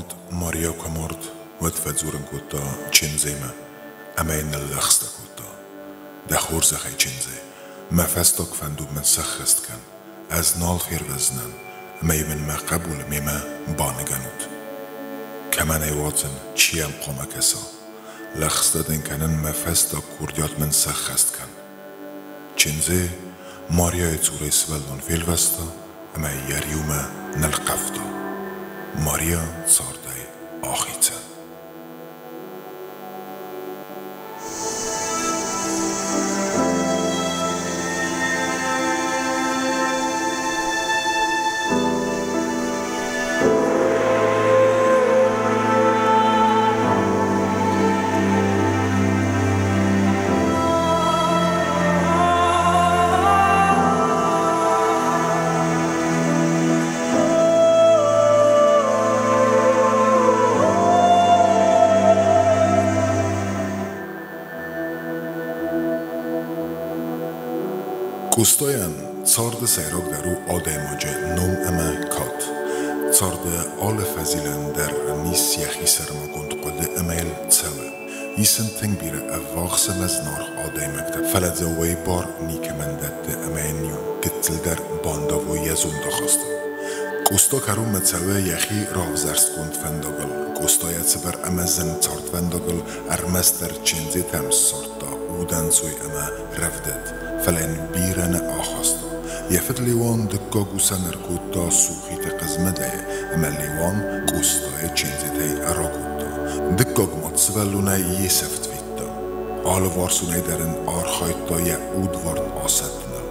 мад Мариа куы амард, уӕд фӕдзурын кодта Чендземӕ ӕмӕ йын ныллӕгъстӕ кодта: Дӕ хорзӕхӕй, Чендзе, мӕ фӕстаг фӕндон мын сӕххӕст кӕн, ӕз нал фервӕздзынӕн, ӕмӕ-иу мын мӕ хъӕбулы мемӕ баныгӕнут. Кӕмӕн ӕй уадзын, чи йӕм хъуамӕ кӕса? Лӕгъстӕ дын кӕнын, мӕ фӕстаг курдиат мын сӕххӕст кӕн. Чендзе Мариайы цурӕй сывӕллон фелвӕста ӕмӕ йӕ риумӕ нылхъывта. Мариа цардӕй ахицӕн. Къостайӕн царды сӕйрагдӕр у адӕймаджы ном ӕмӕ кад. Царды алы фӕзилӕн дӕр ын ис йӕхи сӕрмагонд хъуыды ӕмӕ йыл цӕуы. Ис ын тынг бирӕ ӕввахс ӕмӕ зынаргъ адӕймӕгтӕ, фӕлӕ дзы уый бар никӕмӕн дӕтты ӕмӕ йын иу гыццыл дӕр бандавой йӕ зондахастыл. Къоста кӕронмӕ цӕуы йӕхи равзӕрстгонд фӕндагыл. Къоста йӕ цыбыр ӕмӕ зын цардвӕндагыл ӕрмӕстдӕр Чендзетӕм ссардта удӕнцой ӕмӕ рӕвдыд, фӕлӕ йын бирӕ нӕ ахаста. Йӕ фыд Леуан дыккаг усӕн ӕркодта Сухиты Хъызмыдӕйы ӕмӕ Леуан Къостайы Чендзетӕй ракодта. Дыккаг мад сывӕллонӕй йе сӕфт федта. Алыварсонӕй дӕр ын архайдта йӕ удварн асӕттыныл.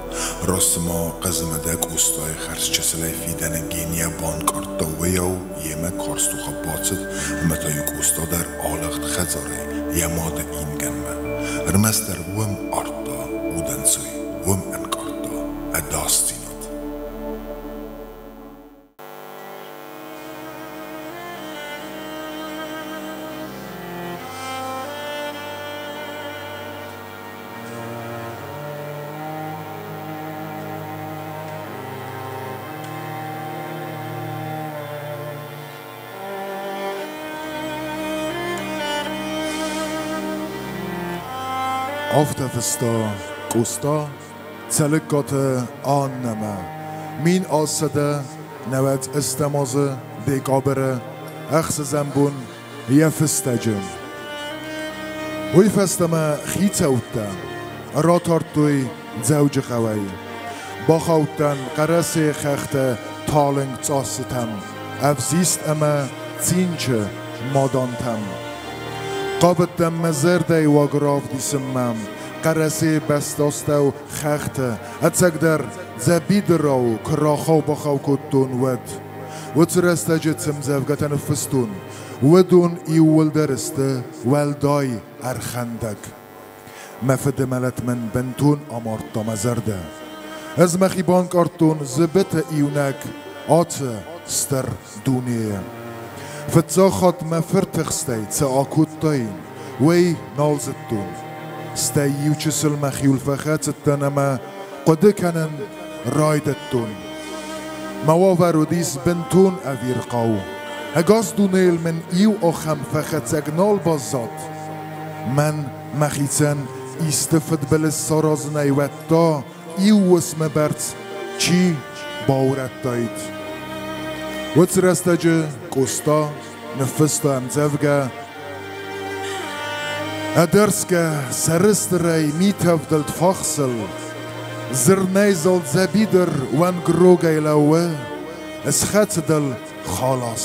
Раст цыма Хъызмыдӕ Къостайы хӕрзчысылӕй фидӕны генийӕ банкъардта, уыйау йемӕ карз тохы бацыд ӕмӕ та-иу Къоста дӕр алыгъд хӕдзарӕй йӕ мады ингӕнмӕ. Ӕрмӕстдӕр уым ардта удӕнцой, уым ӕнкъардта ӕдасдзинад. Афтӕ фыста Къоста Цӕлыккаты Аннӕмӕ 1190 азы декабры ӕхсӕзӕм бон йӕ фыстӕджы. Уый фӕстӕмӕ хицӕуттӕ ратардтой Дзӕуджыхъӕуӕй. Бахаудтӕн Хъӕрӕсейы хӕхты талынг цъассытӕм, ӕвзист ӕмӕ цинчы мадантӕм. Хъавыдтӕн мӕ зӕрдӕйы уаг равдисынмӕ Хъӕрӕсейы бӕстастӕу хӕхты, ӕцӕгдӕр дзӕбидырау куы рахау-бахау кодтон, уӕд. Уыцы рӕстӕджы цы мдзӕвгӕтӕ ныффыстон, уыдон иууылдӕр сты уӕлдай ӕрхӕндӕг. Мӕ фыды мӕлӕт мын бынтон амардта мӕ зӕрдӕ. Ӕз мӕхи банкъардтон зыбыты иунӕг ацы стыр дунейы. Фыццаг хатт мӕ фыртыхстӕй цы акодтаин, уый нал зыдтон. Стӕй иучысыл мӕхиуыл фӕхӕцыдтӕн ӕмӕ хъуыды кӕнын райдыдтон. Мӕ уавӕр уыдис бынтон ӕвирхъау. Ӕгас дунейыл мын иу ахӕм фӕхӕцӕг нал баззад. Мӕн мӕхицӕн исты фыдбылыз саразынӕй уӕд та иу уысмы бӕрц чи баурӕдтаид. Уыцы рӕстӕджы Къоста ныффыста ӕмдзӕвгӕ Ӕдӕрсгӕ сӕрыстырӕй митӕвдылд фахсыл Зырнӕйзылд дзӕбидыр уӕнгрогӕй лӕууы, Ысхӕцыд ыл халас.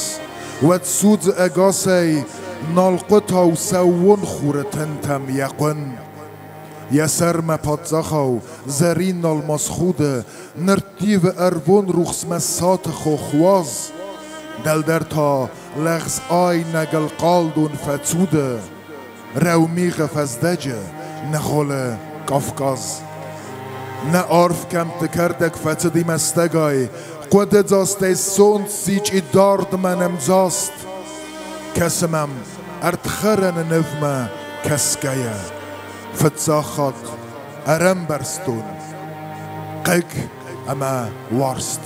Уӕд судзы ӕгасӕй налхъуытау сӕууон хуры тынтӕм йӕ хъуын. Йӕ сӕрмӕ паддзахау зӕрин налмас худы, Нырттивы ӕрвон рухсмӕ Саты хох уаз. Дӕлдӕр та лӕгъз айнӕгыл хъалдон фӕцуды, Рӕумигъы фӕздӕджы ныгъуылы Кавказ. Нӕ арф кӕмтты кӕрдӕг фӕцыди мӕстӕгӕй, Хъуыдыдзастӕй сонт зичъи дардмӕ нымдзаст. Кӕсы мӕм ӕрдхӕрӕны нывмӕ кӕсгӕйӕ, Фыццаг хатт ӕрӕмбӕрстон хъыг ӕмӕ уарзт.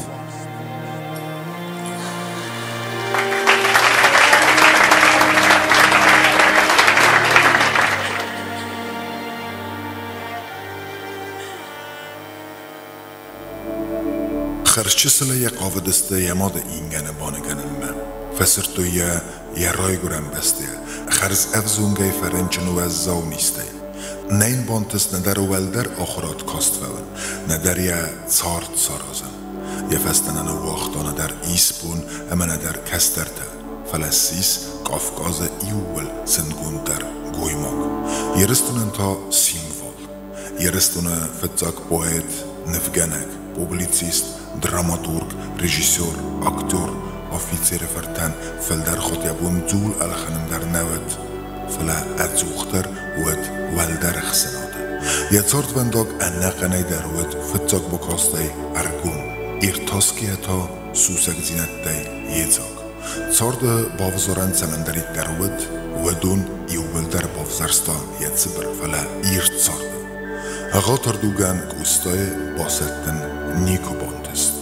Хӕрзчысылӕй йӕ хъавыдысты йӕ мады ингӕны баныгӕнынмӕ. Фӕсырдтой йӕ йӕ райгуырӕн бӕстӕйӕ, хӕрз ӕвзонгӕй фӕрынчын уӕззау низтӕй. Нӕ йын бантыст нӕдӕр уӕлдӕр ахуырад каст фӕуын, нӕдӕр йӕ цард саразын. Йӕ фӕстӕ нӕ ныууагъта нӕдӕр исбон ӕмӕ нӕдӕр кӕстӕртӕ, фӕлӕ ссис Кавказы иууыл зындгонддӕр гоймаг, Ирыстонӕн та символ. Ирыстоны фыццаг поэт, нывгӕнӕг, публицист, драматург, режиссер, актер, афицеры фыртӕн фылдӕр хатт йӕ бон дзул ӕлхӕнын дӕр нӕ уыд, фӕлӕ ӕдзухдӕр уыд уӕлдӕр ӕхсӕнады. Йӕ цардвӕндаг ӕнӕхъӕнӕй дӕр уыд фыццаг бакастӕй ӕргом, иртасгӕйӕ та сусӕгдзинӕдтӕй йедзаг. Царды бавзарӕн цӕмӕндӕриддӕр уыд, уыдон иууылдӕр бавзӕрста йӕ цыбыр, фӕлӕ ирд царды. Ӕгъатыр дугӕн Къостайы басӕттын никуы бантыст.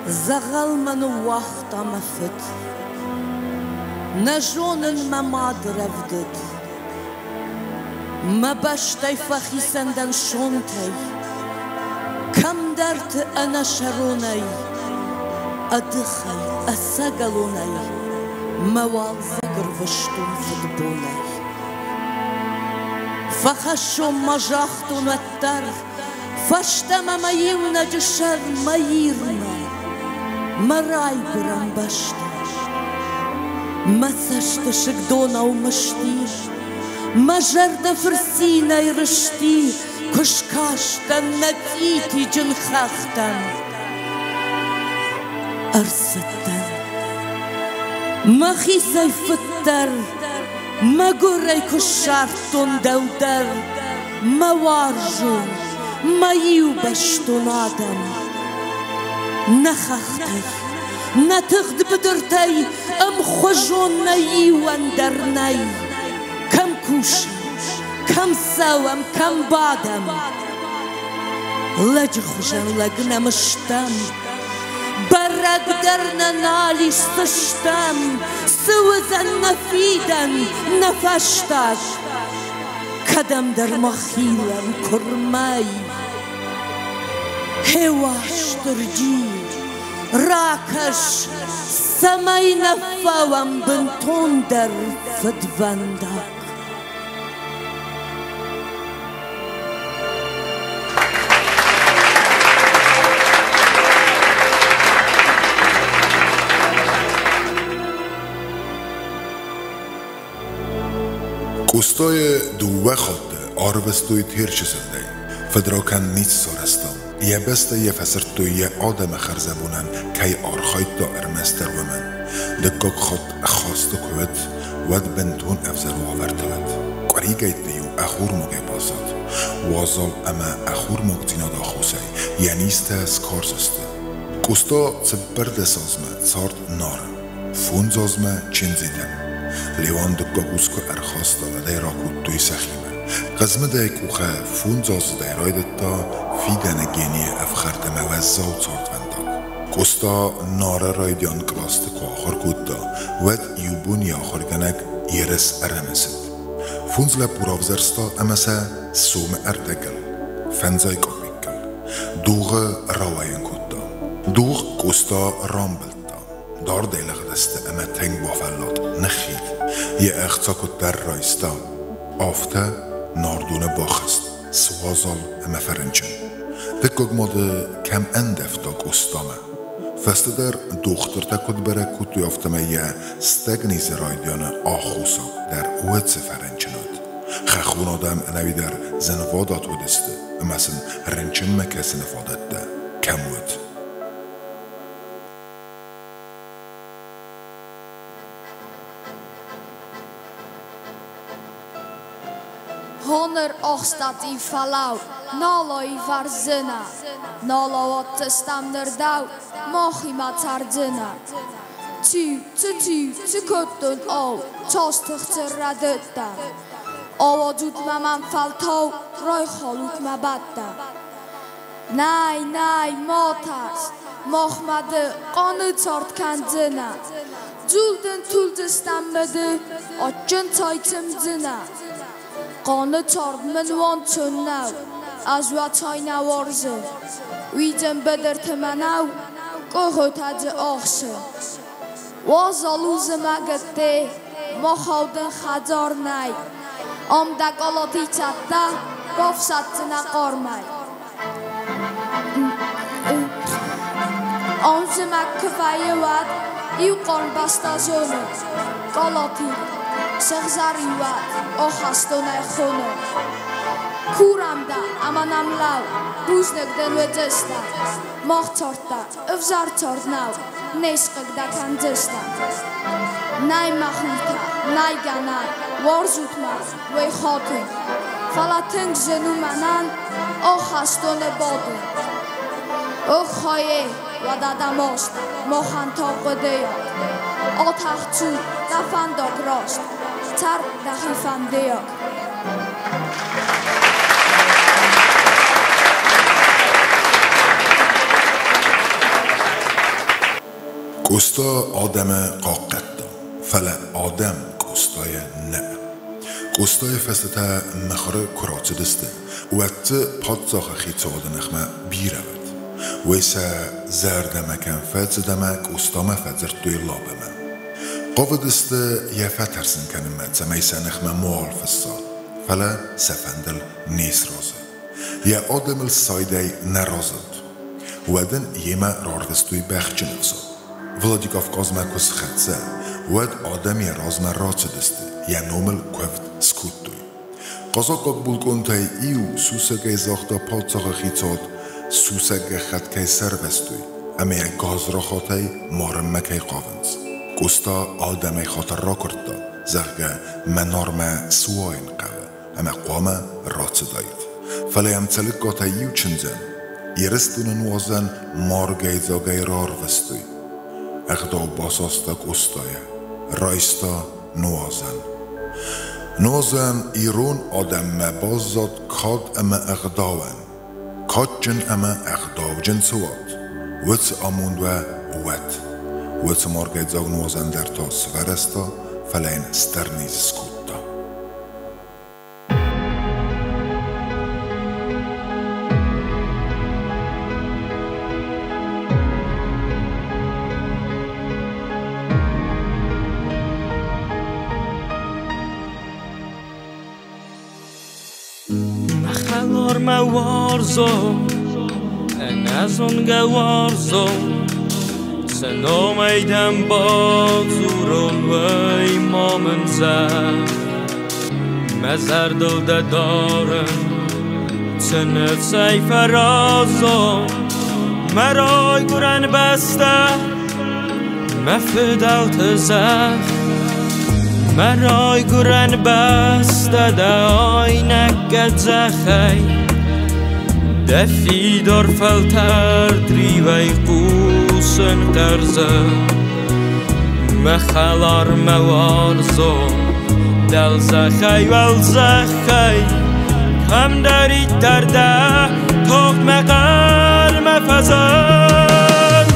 Дзӕгъӕл мӕ ныууагъта мӕ фыд. Нӕ зонын мӕ мады рӕвдыд. Мӕ бӕстӕй фӕхицӕн дӕн сонтӕй, Кӕмдӕрты ӕнӕсӕронӕй, Ӕдыхӕй, ӕцӕгӕлонӕй Мӕ уалдзӕг ӕрвыстон фыдбонӕй. Фӕхӕссон ма загътон уӕддӕр Фӕстӕмӕ мӕ иунӕджы сӕр мӕ Ирмӕ, мӕ райгуырӕн бӕстӕ. Мӕ цӕстысыг донау мызти, мӕ зӕрдӕ фырцинӕй рызти, куы скастӕн нӕ цъитиджын хӕхтӕм. Ӕрцыдтӕн. Мӕхицӕй фыддӕр, мӕгуырӕй куы ссардтон дӕу дӕр, мӕ уарзон, мӕ иубӕстон адӕм. Нӕ хӕхтӕй, нӕ тыгъд быдыртӕй ӕмхуызон нӕ иуӕн дӕр нӕй. Кӕм кусӕм, кӕм цӕуӕм, кӕм бадӕм. Лӕджы хуызӕн лӕг нӕм стӕм, бӕрӕг дӕр нӕ нал ис, цы стӕм, цы уыдзӕн нӕ фидӕн, нӕ фӕстаг. Кӕдӕмдӕр мӕ хилӕн куырмӕй. Хе Уастырджи, ракӕс, цӕмӕй нӕ фӕуӕм бынтондӕр фыдвӕндаг. Къостайы дыууӕ хатты арвыстой Терчы зылдӕй. Фыдракӕнд ницы сарӕзта. Йӕ бӕстӕ йӕ фӕсырдтой йӕ адӕмы хӕрзӕбонӕн кӕй архайдта ӕрмӕстдӕр уымӕн. Дыккаг хатт хасты куы уыд, уӕд бынтон ӕвзӕр уавӕрты уыд. Къуыригӕйтты-иу ӕххормагӕй баззад. Уазал ӕмӕ ӕххормагдзинады аххосӕй йӕ низтӕ скарз сты. Къоста 14 азмӕ цард Нары. Фондз азмӕ чындзытӕм. Леуан дыккаг ус куы ӕрхаста, уӕд ӕй ракодтой сӕхимӕ. Хъызмыдӕйы къухы фондзаздзыдӕй райдыдта фидӕны генийы ӕфхӕрд ӕмӕ уӕззау цардвӕндаг. Къоста Нары райдиан къласты куы ахуыр кодта, уӕд иу бон йӕ ахуыргӕнӕг ерыс ӕрӕмысыд. Фондз лӕппу равзӕрста ӕмӕ сӕ сомы ӕрдӕгыл, фӕндзай къапеккыл, дугъы рауайын кодта. Дугъ Къоста рамбылдта. Дардӕй лыгъдысты ӕмӕ тынг бафӕллад, ныххид. Йӕ ӕхца куыддӕр райста, афтӕ нардоны бахызт, суазал ӕмӕ фӕрынчын. Дыккаг мады кӕм ӕндӕвта Къостамӕ. Фӕстӕдӕр дохтыртӕ куыд бӕрӕг кодтой, афтӕмӕй йӕ стӕгнизы райдианы аххосаг дӕр уыцы фӕрынчын уыд. Хӕххон адӕм ӕнӕуи дӕр зынвадат уыдысты ӕмӕ сын рынчынмӕ кӕсыны фадӕттӕ кӕм уыд. Honor ostati falau, nalo i varzyna, nolo ottestam nerdau, mochima tardzyna. Tu, tu, tu, tu kuttun o, tostuch radutta. Ołodut ma mam faltou, rojcholut ma batta. Най, най, мотас, мохмады, къоны цорд кӕндзынӕ. Дзул дын тулдзыстӕм мыды, адджын цай цымдзынӕ. Хъаны цард мын уанцон нӕу, ӕз уӕ цай нӕ уарзын. Уидзын быдырты мӕнӕу, къогъотӕ дзы ахсын. Уазал у зымӕг ӕдде, махау дын хӕдзар нӕй. Ам дӕ къалати цӕттӕ, бафсаддзынӕ хъармӕй. Ам зымӕг куы вӕййы, уӕд иу хъарм бӕстӕ зоны. Къалати, сыгъзӕрин уат, ахӕстонӕй хоны. Курӕм дӕ ӕмӕ нӕм лӕу, бузныг дын уыдзыстӕм. Мах цард та ӕвзӕр цард нӕу, не схъыг дӕ кӕндзыстӕм. Нӕй, мӕ хуртӕ, нӕй гӕнӕн, уарзут мӕ, уый хатын. Фӕлӕ тынг зын у мӕнӕн ахӕстоны бадын. Ох-хайе, уӕдӕ дӕ маст махӕн та хъуыдыйад. Атахт цу, дӕ фӕндаг раст, цӕр дӕхи фӕндиаг. Къоста адӕмы хъахъхъӕдта, фӕлӕ адӕм Къостайы нӕ. Къостайы фӕстӕ та мыхуыры куы рацыдысты, уӕд дзы паддзахы хицауады ныхмӕ бирӕ уыд. Уый сӕ зӕрдӕмӕ кӕм фӕцыд ӕмӕ Къостамӕ фӕдзырдтой Лабӕмӕ. Хъавыдысты йӕ фӕтӕрсын кӕнынмӕ, цӕмӕй сӕ ныхмӕ мауал фысса, фӕлӕ сӕ фӕндыл не сразы. Йӕ адӕмыл сайдӕй нӕ разылд. Уӕд ын йемӕ рарвыстой бӕхджын ӕфсад. Владикавказмӕ куы схӕццӕ, уӕд адӕм йӕ размӕ рацыдысты, йӕ номыл куывд скодтой. Хъазахъхъаг булкъонтӕй иу сусӕгӕй загъта паддзахы хицауад сусӕг гӕххӕтт кӕй сӕрвыстой ӕмӕ йӕ гадзрахатӕй марынмӕ кӕй хъавынц. Къоста адӕмӕй хатыр ракуырдта, зӕгъгӕ, мӕ Нармӕ суайын хъӕуы ӕмӕ хъуамӕ рацыдаид. Фӕлӕ йӕм Цӕлыккатӕй иу чындзӕн Ирыстоны нуазӕн маргӕйдзагӕй рарвыстой. Ӕгъдау басаста Къостайы, райста нуазӕн. Нуазӕн ирон адӕммӕ баззад кад ӕмӕ ӕгъдауӕн. Кадджын ӕмӕ ӕгъдауджын цы уат, уыцы амонд уӕ уӕд. Уыцы маргӕйдзаг нуазӕн дӕр та сфӕрӕзта, фӕлӕ йын стыр низ скодта. Мӕ хӕлар, мӕ уарзон, ӕнӕзонгӕ уарзон, Цы номӕй дӕм бадзурон, уый ма мын зӕгъ. Мӕ зӕрдыл дӕ дарын, цы ныфсӕй фӕразон, Мӕ райгуырӕн бӕстӕ, мӕ фыдӕлты зӕхх. Мӕ райгуырӕн бӕстӕ дӕ айнӕг къӕдзӕхӕй, Дӕ фидар фӕлтӕрд риуӕй хъусын хъӕрзы. Мӕ хӕлар, мӕ уарзон, дӕлзӕхӕй, уӕлзӕхӕй, Кӕмдӕриддӕр дӕ тагъд мӕ хъӕрмӕ фӕзын.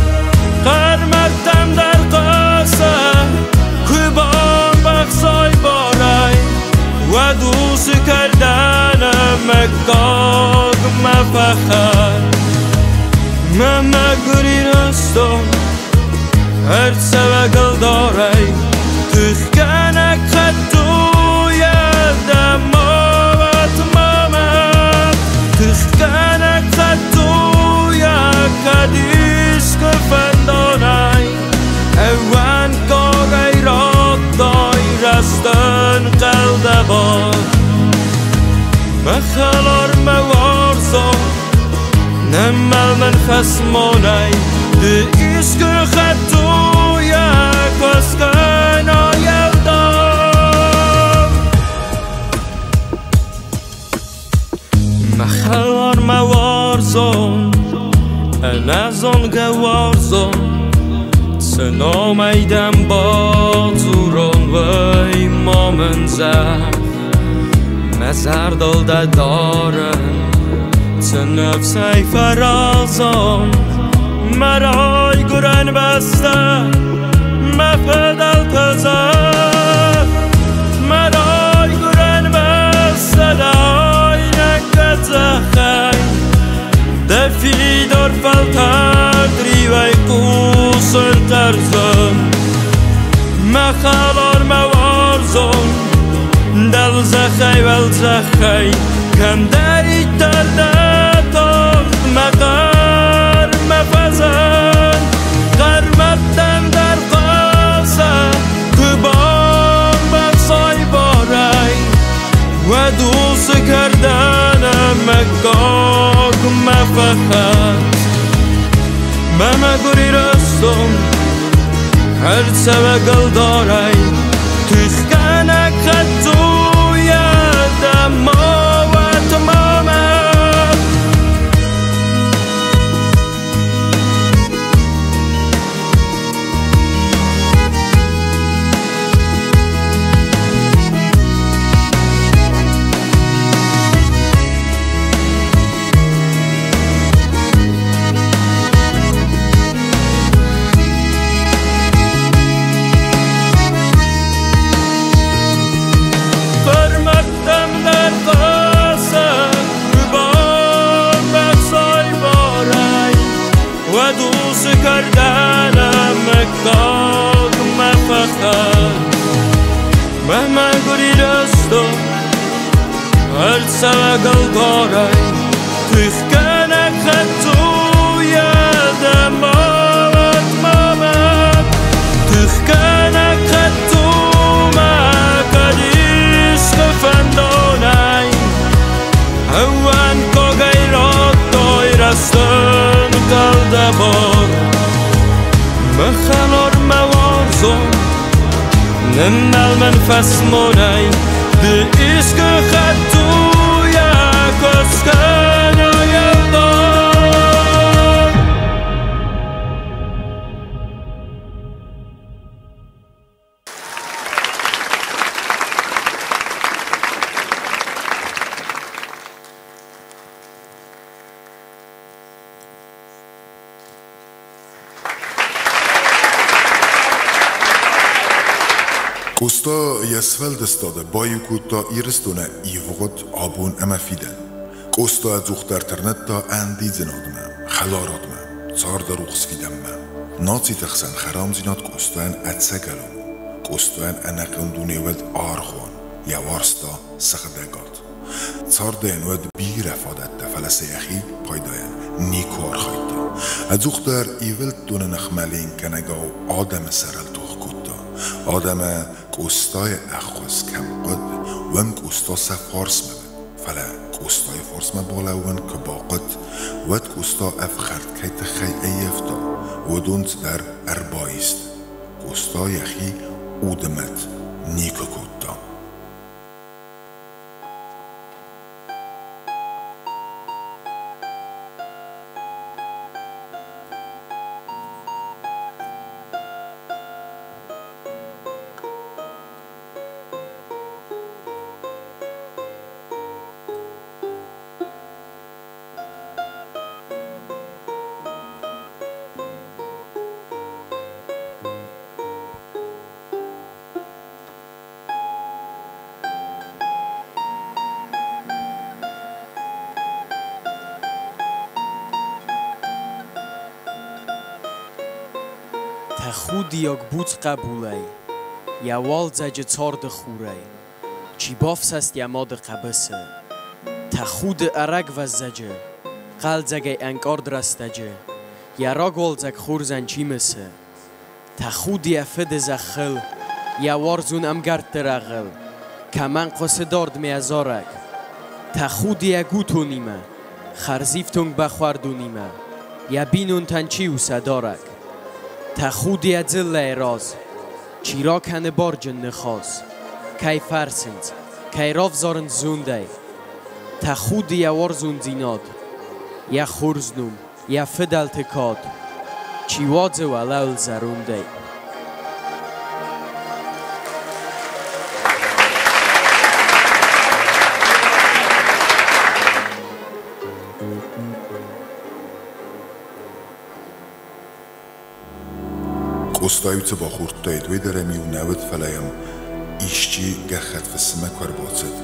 Хъӕрмӕттӕм дӕр хъӕцы, куы бамбӕхсай барӕй, Уӕд уыцы кӕрдӕны мыггагмӕ фӕхӕр. Мӕ мӕгуыр Ирыстон, ӕрцӕуӕг ӕлдарӕй, Тыхгӕнӕг хӕдтуйӕ дӕ мӕлӕт ма мӕт. Тыхгӕнӕг хӕдтуйӕ кӕд искуы фӕндонӕй, Ӕууӕнкагӕй радтай рӕстӕнхъӕл дӕ бар. Мӕ хӕлар, мӕ уарзон, нӕ мӕл мын фӕсмонӕй, Ды искуы хӕдтуйӕ куы скӕнай ӕлдар. Мӕ хӕлар, мӕ уарзон, ӕнӕзонгӕ уарзон, Цы номӕй дӕм бадзурон, уый ма мын зӕгъ. Мӕ зӕрдыл дӕ дарын, цы ныфсӕй фӕразон, Мӕ райгуырӕн бӕстӕ, Мӕ фыдӕлты зӕхх, мӕ райгуырӕн бӕстӕ айнӕг къӕдзӕхӕй. Дӕ фидар фӕлтӕрд риуӕй хъусын тӕрзын. Мӕ хӕлар, мӕ уарзон, дӕлзӕхӕй, уӕлдзӕхӕй, кӕмдӕриддӕр дӕ тагъд мӕ хъӕр, мӕ фӕзын. Хъӕрмӕттӕм дӕр хъӕса, куы бамбӕхсай барӕй, уӕд уыцы кӕрдӕн ӕмӕ гагмӕ фӕхӕц. Мӕ мӕгуыр Ирыстон, ӕрцӕуӕг ӕлдарӕй, тыхгӕнӕг хӕддзуйӕ дӕ ма уӕд ма мӕт. Хъӕрмӕттӕм дӕр хъӕса, куы бамбӕхсай барӕй, уӕд уыцы кӕрдӕн ӕмӕ гагмӕ фӕхӕц. Мӕ мӕгуыр Ирыстон, ӕрцӕуӕг ӕлдарӕй, тыхгӕнӕг хӕддзуйӕ дӕ ма уӕд ма мӕт. Тыхгӕнӕг хӕддзумӕ кӕд искуы фӕндонӕй ӕууӕнкагӕй радтай рӕстӕн дӕ бар. Мӕ хӕлар, мӕ уарзон, ныммӕл мын фӕсмонӕй, ды искуы хӕддзуйӕ куы скӕнай ӕлдар. Къоста йе сфӕлдыстады баиу кодта Ирыстоны ивгъуыд, абон ӕмӕ фидӕн. Къоста ӕдзухдӕр тырныдта ӕндидзынадмӕ, хӕларадмӕ, царды рухс фидӕнмӕ. Нациты хсӕн хӕрамдзинад Къостайӕн ӕцӕгӕлон у. Къостайӕн ӕнӕхъӕн дуне уыд аргъуан, йӕ уарзта сыгъдӕгад. Царды йын уыд бирӕ фадӕттӕ, фӕлӕ сӕ йӕхи пайдайӕн никуы архайдта. Ӕдзухдӕр ивылд доны ныхмӕ ленкгӕнӕгау адӕмы сӕрыл тох кодта. Адӕмы Къостайы ӕххуыс кӕм хъуыд, уым Къоста сӕ фарсмӕ уыд. Фӕлӕ Къостайы фарсмӕ балӕууын куы бахъуыд, уӕд Къоста ӕфхӕрд кӕй тыххӕй ӕййӕфта, уыдон цыдӕр ӕрбаисты. Къоста йӕхи уды мӕт никуы кодта. Тӕхудиаг буц хъӕбулӕй, йӕ уалдзӕджы царды хурӕй, чи бафсӕст йӕ мады хъӕбысы. Тӕхуды ӕрӕгвӕззӕджы, хъӕлдзӕгӕй ӕнкъард рӕстӕджы, йӕ рагуалдзӕг хорзӕн чи мысы. Тӕхуды йӕ фыды зӕххыл, йӕ уарзон ӕмгӕртты рӕгъыл, кӕмӕн хъуысы дардмӕ йӕ зарӕг. Тӕхуды йӕ гутонимӕ, хӕрзифтонг бӕхуӕрдонимӕ, йӕ бинонтӕн чи у сӕ дарӕг. Тӕхуды йӕ дзыллӕйы раз, чи ракӕны барджын ныхас, кӕй фӕрсынц, кӕй равзарынц зондӕй. Тӕхуды йӕ уарзондзинад, йӕ хорз ном, йӕ фыдӕлты кад, чи уадзы уӕлӕуыл зӕрондӕй. Къоста-иу цы бахордтаид, уый дӕр ӕм-иу нӕ уыд, фӕлӕ йӕм исчи гӕххӕтт фыссынмӕ куы ӕрбацыд,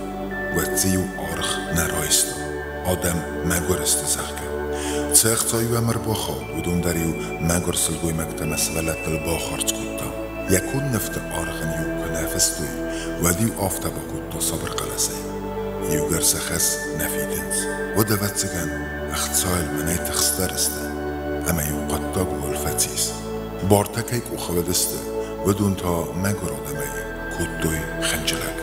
уӕд дзы-иу аргъ нӕ райста, адӕм мӕгуыр сты, зӕгъгӕ. Цы ӕхца-иу ӕм ӕрбахауд, уыдон дӕр-иу мӕгуыр сылгоймӕгтӕ ӕмӕ сывӕллӕттыл бахардз кодта. Йӕ коннӕфты аргъ ын-иу куы нӕ фыстой, уӕд-иу афтӕ бакодта сабыр хъӕлӕсӕй: Иугӕр сӕ хӕс нӕ фидынц, уӕд, ӕвӕццӕгӕн, ӕхцайыл мӕнӕй тыхстдӕр сты, ӕмӕ-иу хъуыддаг ууыл фӕцис. Бартӕ кӕй къухы уыдысты, уыдон та мӕгуыр адӕмӕй кодтой хынджылӕг.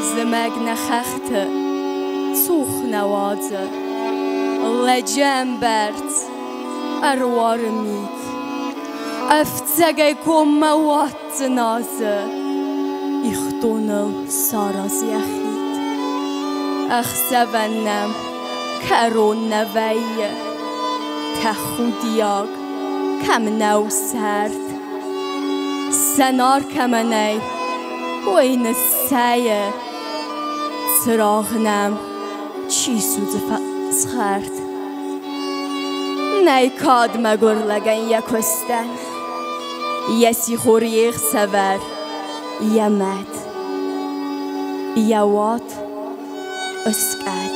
Зымӕг нӕ хӕхты цух нӕ уадзы, Лӕджы ӕмбӕрц ӕруары мит. Ӕфцӕгӕй коммӕ уад дзыназы, Ихдоныл сараз йӕ хид. Ӕхсӕвӕн нӕм кӕрон нӕ вӕййы, Тӕхудиаг кӕм нӕу сӕрд. Сӕнар кӕмӕ нӕй, уый ныссӕйы, Цырагъ нӕм чи судзы фӕсхӕрд. Нӕй кад мӕгуыр лӕгӕн йӕ куыстӕн, Йӕ сихор йе хсӕвӕр, йӕ мӕт, Йӕ уат ыскъӕт,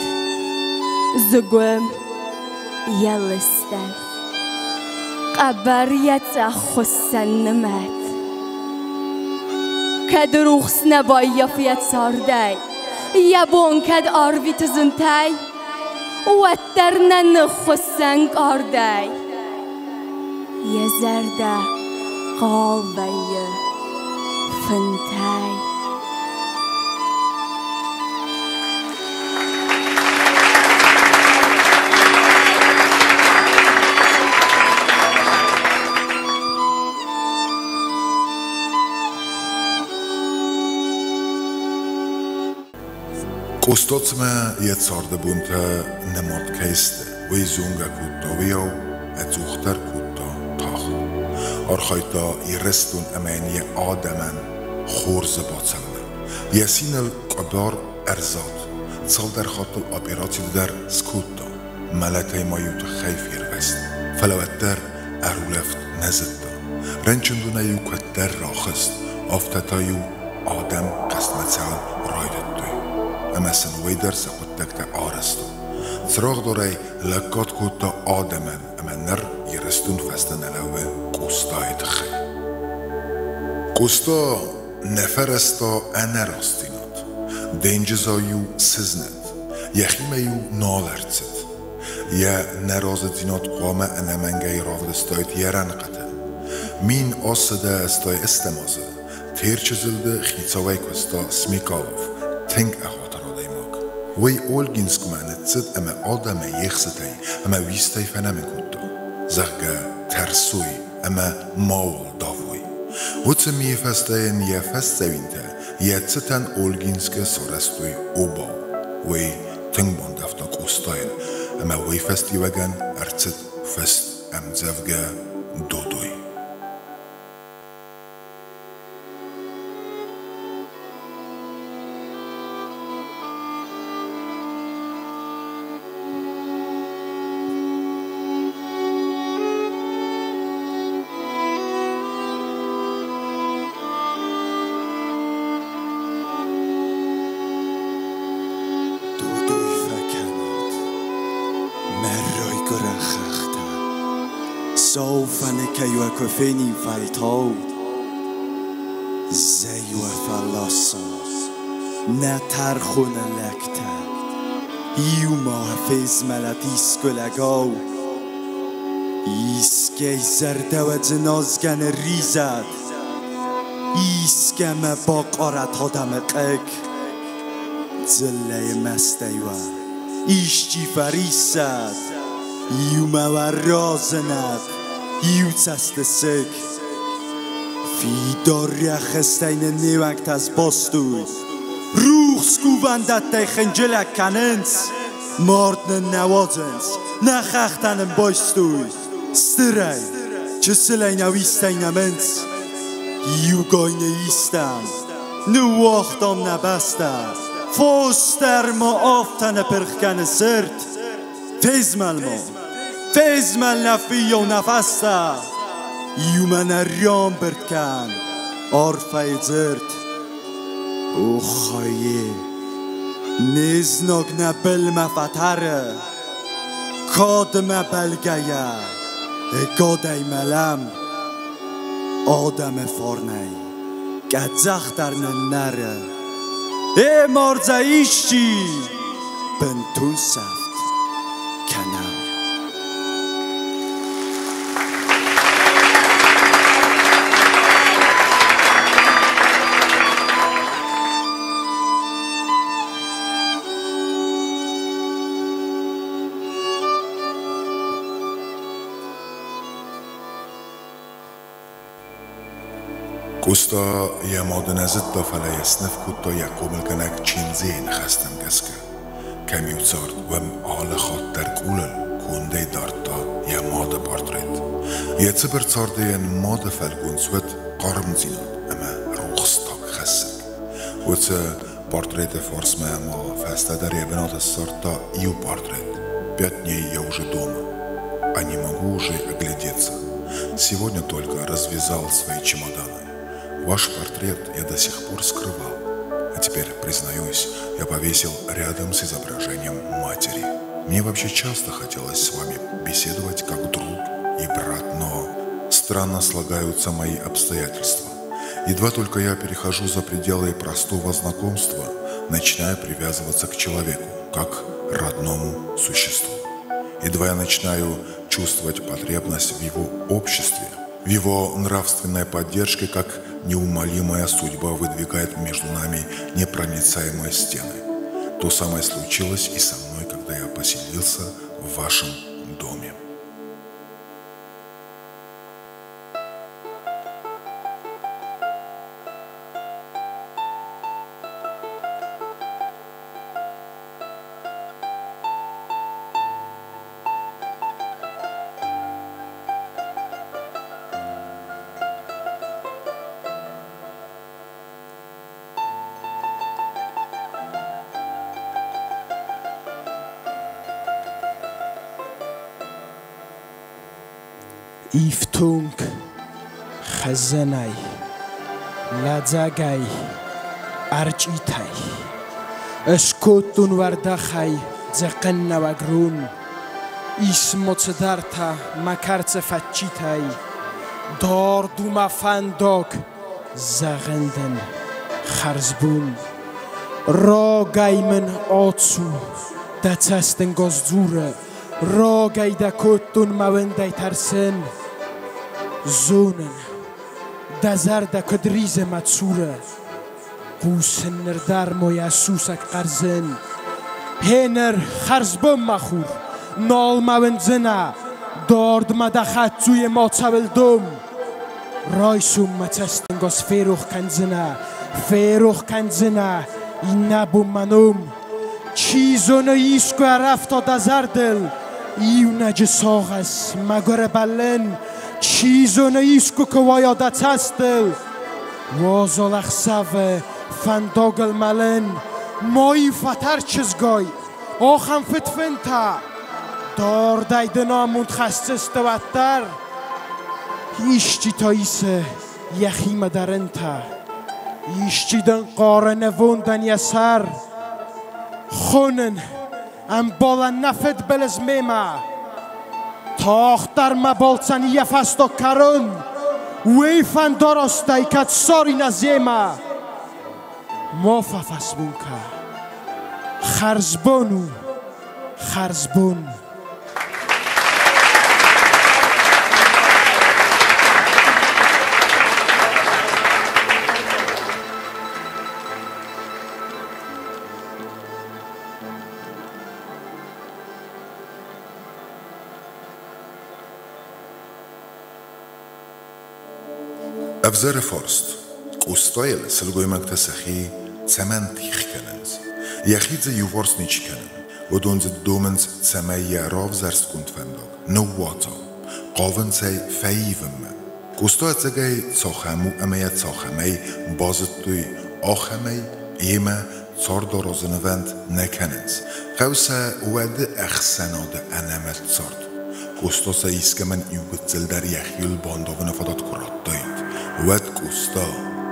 зыгуым йӕ лыстӕн, Къӕбӕр йӕ цъӕх хуыссӕн нымӕт. Кӕд рухс нӕ баййафы йӕ цардӕй, Йӕ бон кӕд арвиты зынтӕй, Уӕддӕр нӕ ныххуыссӕн къардӕй. Йӕ зӕрдӕ хъал вӕййы фынтӕй. Къоста цымӕ йӕ царды бонтӕ нымад кӕй сты, уый зонгӕ кодта, уыйау ӕдзухдӕр кодта тагъд. Архайдта Ирыстон ӕмӕ йын йӕ адӕмӕн хорзы бацӕуыныл. Йӕ циныл къуыбар ӕрзад, цалдӕр хатт ыл операци дӕр скодта, мӕлӕтӕй ма иу тыххӕй фервӕзт, фӕлӕ уӕддӕр ӕрулӕфт нӕ зыдта. Рынчындонӕй-иу куыддӕр рахызт, афтӕ та-иу адӕм хъӕстмӕ цӕуын райдыдтой, ӕмӕ сын уый дӕр сӕ хъуыддӕгтӕ арӕзта. Цырагъдарӕй лӕггад кодта адӕмӕн ӕмӕ ныр Ирыстон фӕстӕ нӕ лӕууы Къостайы тыххӕй. Къоста нӕ фӕрӕзта ӕнӕрастдзинад, денджызау-иу сызнӕт, йӕхимӕ-иу нал ӕрцыд. Йӕ нӕразыдзинад хъуамӕ ӕнӕмӕнгӕй равдыстаид йӕ рӕнхъыты. 1086 азы Терчы зылды хицауӕй куыста Смекалов, тынг ӕгъатыр адӕймаг. Уый Ольгинскмӕ ныццыд ӕмӕ адӕмы ехсытӕй ӕмӕ уистӕй фӕнӕмын кодта, зӕгъгӕ, тӕрсой ӕмӕ мауал давой. Уыцы мийы фӕстӕ йын йӕ фӕсдзӕуинтӕ йӕ цытӕн Ольгинскы сарӕзтой обау. Уый тынг бандӕвта Къостайыл ӕмӕ уый фӕстиуӕгӕн ӕрцыд фыст ӕмдзӕвгӕ «Додой». Додой фӕкӕнӕд мӕ райгуырӕн хӕхтӕ, Сау фӕныкӕй уӕ куы фенин фӕлтау, Зӕй уӕ фӕласа, нӕ тӕрхоны лӕгтӕ, Иу ма фезмӕлӕд искуы лӕгау. Искӕй зӕрдӕ уӕ дзыназгӕ нырризӕд, Искӕмӕ бахъарӕд адӕмы хъыг. Дзыллӕйы мӕстӕй уӕ исчи фӕриссӕд, иумӕ уӕ разынӕд иу цӕстысыг. Фидар рӕхыстӕй нын не уӕнгтӕ сбастой, рухс кувӕндӕттӕй хынджылӕг кӕнынц, мард нын нӕ уадзынц, нӕ хӕхтӕ нын байстой, стырӕй, чысылӕй нӕ уистӕй нӕмынц. Иугай нӕ истам, ныууагътам нӕ бӕстӕ, фос дӕр ма афтӕ нӕ пырх кӕны цырд. Фезмӕл ма, фезмӕл нӕ фыййау нӕ фӕстӕ, иумӕ нӕ рӕмбырд кӕн арфӕйы дзырд. Оххайе, не знаг нӕ былмӕ фӕтӕры, кадмӕ бӕлгӕйӕ, ӕгадӕй мӕлӕм. Адӕмы фарнӕй къӕдзӕх дӕр ныннӕры. Ӕ мардзӕ исчи, бынтон сӕфт кӕнӕм. Къоста йӕ мады нӕ зыдта, фӕлӕ йӕ сныв кодта йӕ хъомылгӕнӕг Чендзейы ныхӕстӕм гӕсгӕ. Кӕм-иу цард, уым алы хатт дӕр къулыл кондӕй дардта йӕ мады портрет. Йӕ цыбыр царды йын мады фӕлгонц уыд хъармдзинад ӕмӕ рухстаг хӕссӕг. Уыцы портреты фарсмӕ ма фӕстӕдӕр йӕ бынаты ссардта иу портрет. Пять дней я уже дома, а не могу уже оглядеться. Сегодня только развязал свои чемоданы. Ваш портрет я до сих пор скрывал, а теперь, признаюсь, я повесил рядом с изображением матери. Мне вообще часто хотелось с вами беседовать как друг и брат, но странно слагаются мои обстоятельства. Едва только я перехожу за пределы простого знакомства, начинаю привязываться к человеку, как родному существу. Едва я начинаю чувствовать потребность в его обществе, в его нравственной поддержке, как неумолимая судьба выдвигает между нами непроницаемые стены. То самое случилось и со мной, когда я поселился в вашем доме. Ифтонг хӕзӕнӕй, лӕдзӕгӕй, ӕрчъитӕй. Ыскодтон уӕрдӕхӕй дзӕхъӕннӕуӕг рон. Исмоцдартӕ мӕ кӕрцы фӕччитӕй. Дард у мӕ фӕндаг, зӕгъын дын хӕрзбон. Рагӕй мын ацу, дӕ цӕстӕнгас дзуры, рагӕй дӕ кодтон мӕ уындӕй тӕрсын. Зонын, дӕ зӕрдӕ куыд ризы мӕ цуры, хъусын ныр дӕр ма йӕ сусӕг хъӕрзын. Гьеныр хӕрзбон, мӕ хур, нал мӕ уындзынӕ, дард мӕ дӕ хӕддзуйы мацӕуыл дом. Райсом мӕ цӕстӕнгас ферох кӕндзынӕ, ферох кӕндзынӕ иннӕбон мӕ ном. Чи зоны, искуы ӕрӕфта дӕ зӕрдыл иунӕджы сагъӕс, мӕгуыры бӕллын. Чи зоны, искуы куы уайа дӕ цӕстыл уазал ӕхсӕвы фӕндагыл мӕлын. Ма-иу фӕтӕр, чызгай, ахӕм фыдфынтӕ, дардӕй дын амонд хӕсдзысты уӕддӕр. Исчи та исы йӕхимӕ дӕ рынтӕ, исчи дын хъары нывондӕн йӕ сӕр. Хонын ӕмбалӕн нӕ фыдбылыз мемӕ, тагъддӕр мӕ балцӕн йӕ фӕстаг кӕрон. Уый фӕндарастӕй кӕд ссарин ӕз йемӕ. Ма фӕфӕсмон кӕ, хӕрзбон у, хӕрзбон. Ӕвзӕры фарст. Къостайыл сылгоймӕгтӕ сӕхи цӕмӕн тигъ кӕнынц? Йӕхи дзы иуварс ничи кӕны. Уыдон дзы домынц, цӕмӕй йӕ равзӕрстгонд фӕндаг ныууадза. Хъавынц ӕй фӕивынмӕ. Къоста ӕцӕгӕй цахӕм у ӕмӕ йӕ цахӕмӕй базыдтой, ахӕмӕй йемӕ цардаразынвӕнд нӕ кӕнынц. Хъӕуы сӕ уӕды ӕхсӕнады ӕнӕмӕт цард. Къоста сӕ искӕмӕн иу гыццыл дӕр йӕхиуыл бандавыны фадат куы радтаид, уӕд Къоста,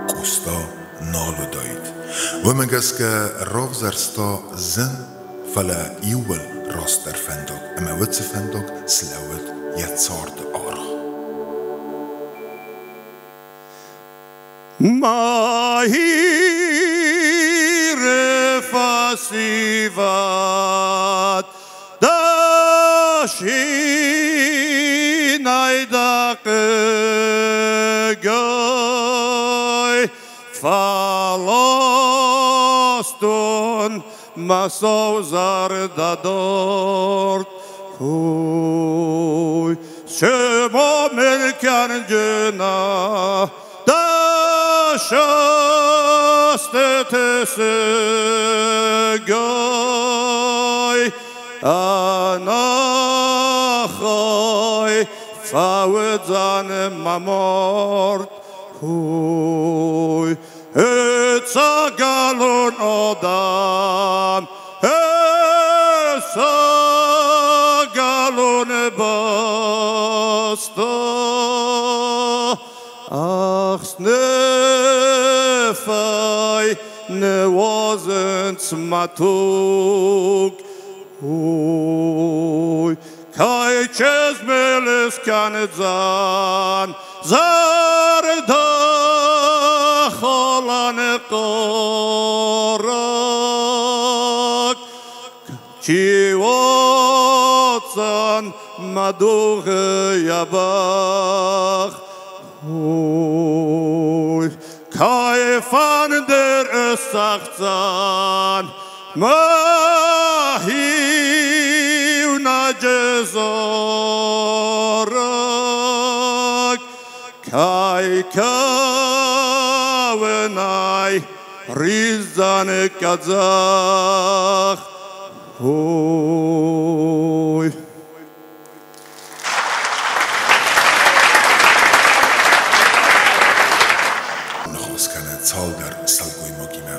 Къоста нал уыдаид. Уымӕ гӕсгӕ равзӕрста зын, фӕлӕ иууыл растдӕр фӕндаг ӕмӕ уыцы фӕндаг слӕууыд йӕ царды аргъ. Ма Иры фӕсивӕд, дӕ шинӕй дӕ хъыгӕй фӕластон мӕ сау зӕрдӕ дард. Ой, цыма мыл кӕнджына дӕ сӕстыты сыгӕй ӕнӕхай фӕуыдзӕн мӕ мард. Ой, ӕцӕгӕлон адӕм, ӕцӕгӕлон бӕстӕ, ӕхсныфӕй ныуадзынц мӕ туг. Ой, кӕй чызг мыл ыскӕндзӕн зӕрдӕхалӕн хъарӕг? Чи уадздзӕн мӕ дугъы йӕ бӕх? Ой, кӕй фӕндыр ыссӕгъддзӕн мӕ иунӕджы зарӕг? Кӕй кӕуынӕй риздзӕн къӕдзӕх? Ой. Ныхас кӕны цалдӕр сылгоймагимӕ.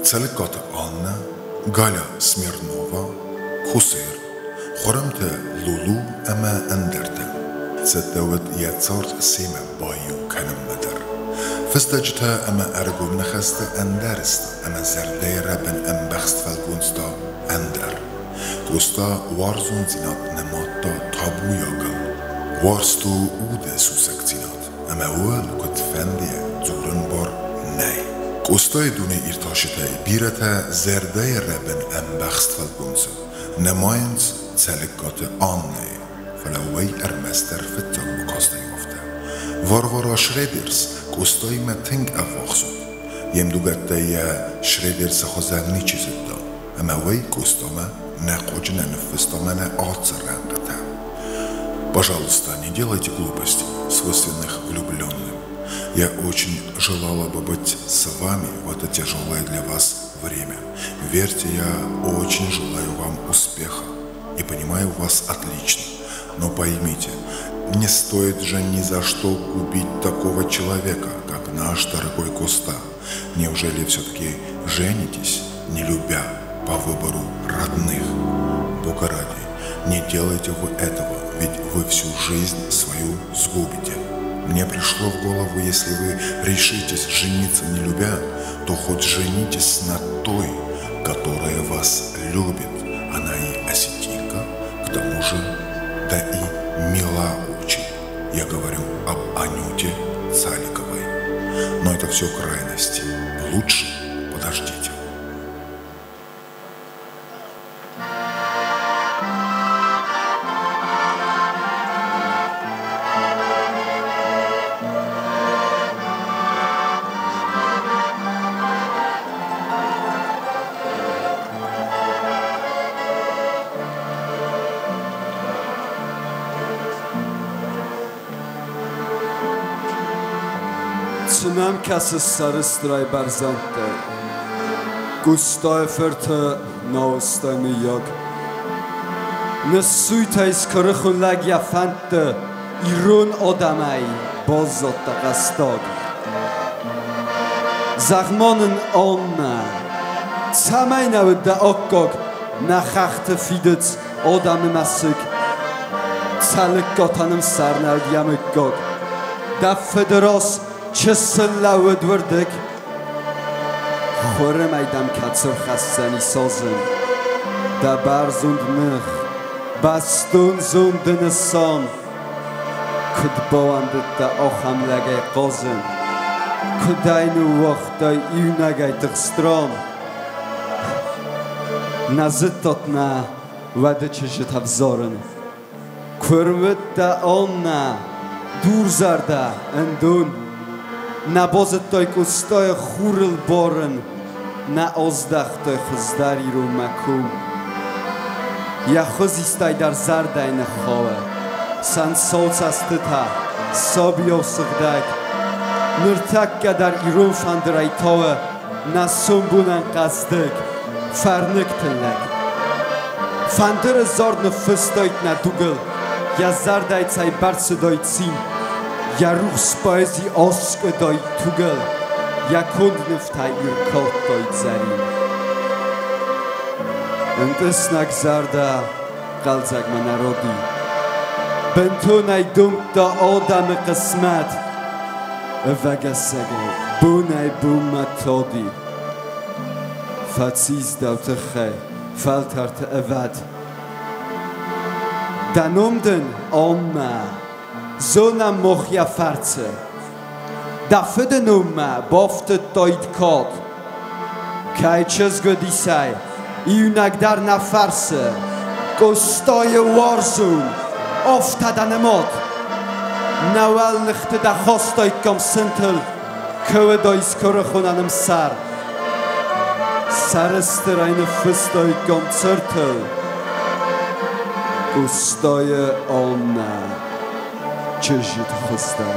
Цӕлыккаты Аннӕ, Галя Смирнова, Кусер, Хуырымты Лулу ӕмӕ ӕндӕртӕ. Цӕттӕ уыд йӕ цард семӕ баиу кӕнынмӕ дӕр. Фыстӕджытӕ ӕмӕ ӕргом ныхӕстӕ ӕндӕр сты ӕмӕ зӕрдӕйы рӕбын ӕмбӕхст фӕлгонц та ӕндӕр. Къоста уарзондзинад нымадта табуйагыл. Уарзт у уды сусӕгдзинад, ӕмӕ ууыл куыдфӕндыйӕ дзурын бар нӕй. Къостайы дуне иртасджытӕй бирӕтӕ зӕрдӕйы рӕбын ӕмбӕхст фӕлгонцы нымайынц Цӕлыккаты Аннӕйы, фӕлӕ уый ӕрмӕстдӕр фыццаг бакастӕй афтӕ. Варвара Шредерс Къостаимӕ тынг ӕввахс уыд. Йе мдугӕттӕй йӕ Шредерсы хуызӕн ничи зыдта, ӕмӕ уый Къостамӕ нӕ хъуаджы нӕ ныффыста мӕнӕ ацы рӕнхъытӕ. Пожалуйста, не делайте глупостей, свойственных влюбленным. Я очень желала бы быть с вами в это тяжелое для вас время. Верьте, я очень желаю вам успеха и понимаю вас отлично. Но поймите, не стоит же ни за что губить такого человека, как наш дорогой Коста. Неужели все-таки женитесь, не любя по выбору родных? Бога ради, не делайте вы этого, ведь вы всю жизнь свою сгубите. Мне пришло в голову, если вы решитесь жениться не любя, то хоть женитесь на той, которая вас любит. Она и осетинка, к тому же, да и мила очень. Я говорю об Анюте Цаликовой. Но это все крайности. Лучше подождите. Цы нӕм кӕсыс сӕрыстырӕй бӕрзӕндтӕй? Къостайы фырты науӕзтӕй мыййаг. Ныссуйтӕ скуырыхон лӕг йӕ фӕндты, ирон адӕмӕй баззадтӕ хъӕстаг. Зӕгъ-ма нын, Аннӕ, цӕмӕй нӕ уыд дӕ аккаг нӕ хӕхты фидыц адӕмы мӕсыг? Цӕлыккатӕ нын сӕр нӕ уыд йӕ мыггаг. Дӕ фыды раз чысыл лӕууыд уырдыг. Хуры мӕй дӕм кӕцы рхӕсдзӕни садзын? Дӕ бӕрзонд ных, бӕстон зонды нысан. Куыд бауӕндыдтӕ ахӕм лӕгӕй хъазын? Куыд ӕй ныууагътай иунӕгӕй тыхст ран? Нӕ зыдтат нӕ уӕды чызджытӕ взарын. Куырм уыдтӕ, Аннӕ, дурзӕрдӕ, ӕндон. Нӕ базыдтай Къостайы хурыл барын, нӕ аздӕхтай хуыздӕр иронмӕ ком. Йӕ хуызистӕй дӕр зӕрдӕйы ныххауы, сӕнтсау цӕстытӕ, сабийау сыгъдӕг. Ныртӕккӕ дӕр ирон фӕндырӕй тауы нӕ сомбонӕн хъӕздыг, фӕрныг тыллӕг. Фӕндыры зард ныффыстаид нӕ дугыл, йӕ зӕрдӕйы цӕйбӕрц цыдаид цин, йӕ рухс поэзи аскъуыдаид тугыл, йӕ конд нывтӕй ӕркалдтаид зӕрин. Ӕнтъыснӕг зӕрдӕ хъӕлдзӕгмӕ нӕ ради. Бынтонӕй домдта адӕмы хъысмӕт. Ӕвӕгӕсӕгӕй бонӕй-бонмӕ тади. Фӕцис дӕу тыххӕй фӕлтӕрты ӕвӕд. Дӕ ном дын, Аннӕ, зонӕм мах йӕ фӕрцы. Дӕ фыды номмӕ бафтыдтаид кад. Кӕй чызг уыдисӕй, иунӕг дӕр нӕ фӕрсы. Къостайы уарзон, афтӕ дӕ нымад. Нӕ уӕлныхты дӕ хастаиккам сынтыл, куы уыдаис куырыхонӕн ӕмсӕр. Сӕрыстырӕй ныффыстаиккам цыртыл. Къостайы Аннӕ, чызджыты хуыздӕр.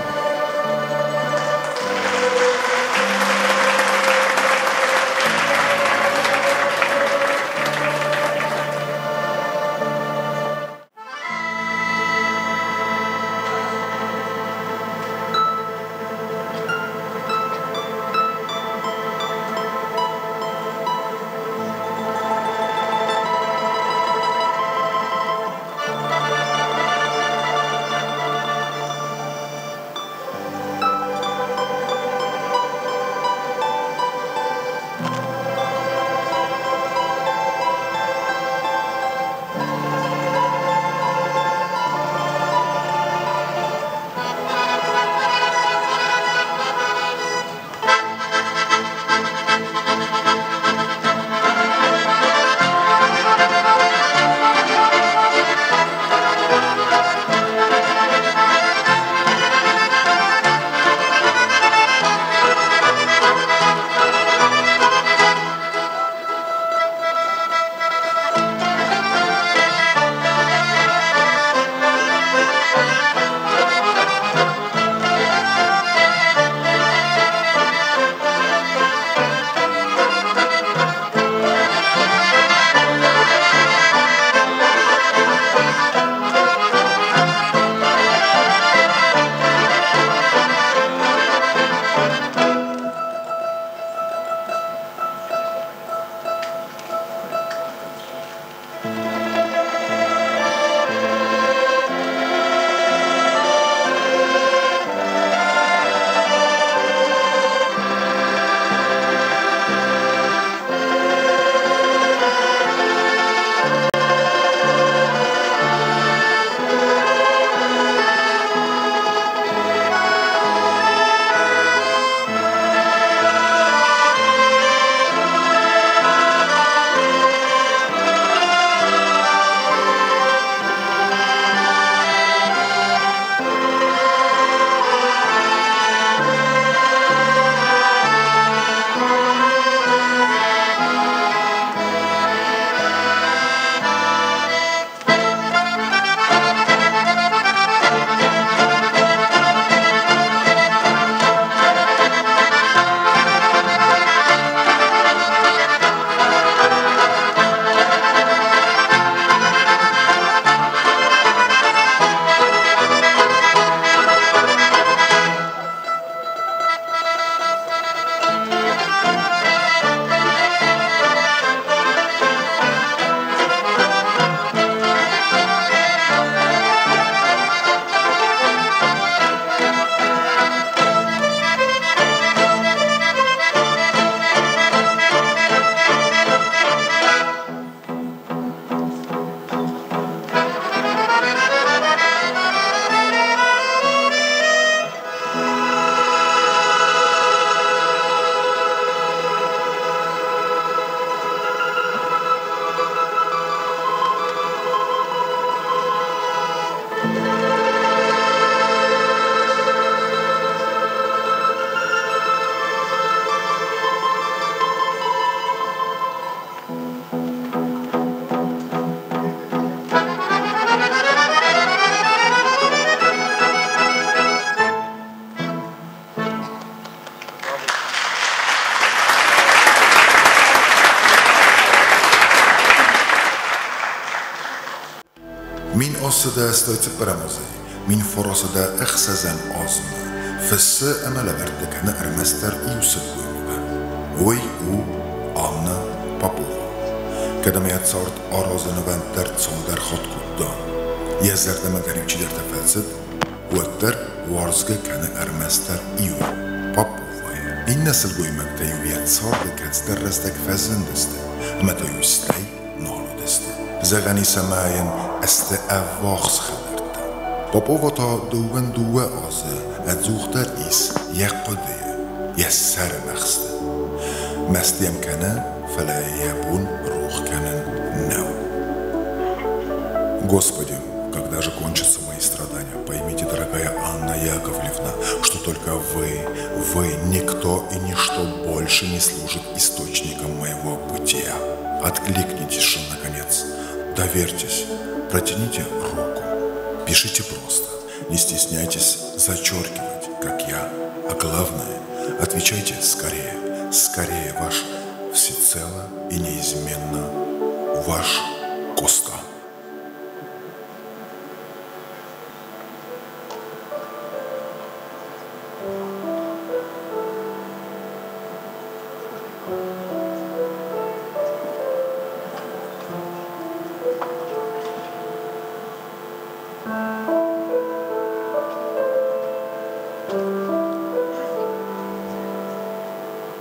1884 азӕй 1906 азмӕ фыссы ӕмӕ лӕвӕрттӕ кӕны ӕрмӕстдӕр иу сылгоймагӕн. Уый у Анна Попова. Кӕд ӕмӕ йӕ цард аразыны вӕнд дӕр цалдӕр хатт кодта, йӕ зӕрдӕмӕ дӕр-иу чидӕртӕ фӕцыд, уӕддӕр уарзгӕ кӕны ӕрмӕстдӕр иу, Поповайы. Иннӕ сылгоймӕгтӕ-иу йӕ царды кӕцыдӕр рӕстӕг фӕзындысты ӕмӕ та-иу стӕй нал уыдысты. Зӕгъӕн ис ӕмӕ йын сты ӕввахс хӕлӕрттӕ. Попова та 22 азы ӕдзухдӕр ис йӕ хъуыдыйы, йӕ сӕры мӕхсты. Мӕсты йӕм кӕны, фӕлӕ йӕ бон рох кӕнын нӕу. Господи, когда же кончатся мои страдания? Поймите, дорогая Анна Яковлевна, что только вы, вы, никто и ничто больше не служит источником моего бытия. Откликнитесь же, наконец, доверьтесь, протяните руку. Пишите просто, не стесняйтесь зачеркивать, как я. А главное, отвечайте скорее, скорее ваш всецело и неизменно ваш Коста.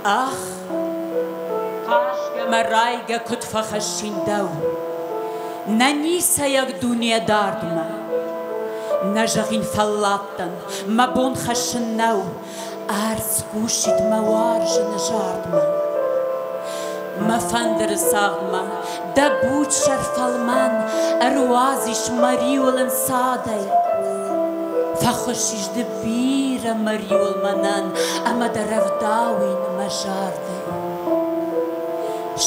Ах, хъазгӕ мӕ райгӕ куыд фӕхӕссин дӕу, Нӕ ницӕйаг дуне дардмӕ. Нӕ зӕгъин фӕлладтӕн, мӕ бон хӕссын нӕу, Ӕрдз хъусид мӕ уарзыны зардмӕ. Мӕ фӕндыры цагъдмӕ, дӕ буц сӕр фӕлмӕн Ӕруадзис мӕ риуыл ӕнцадӕй. Фӕхуыссис ды бирӕ мӕ риуыл мӕнӕн Ӕмӕ дӕ рӕвдауин мӕ зардӕй.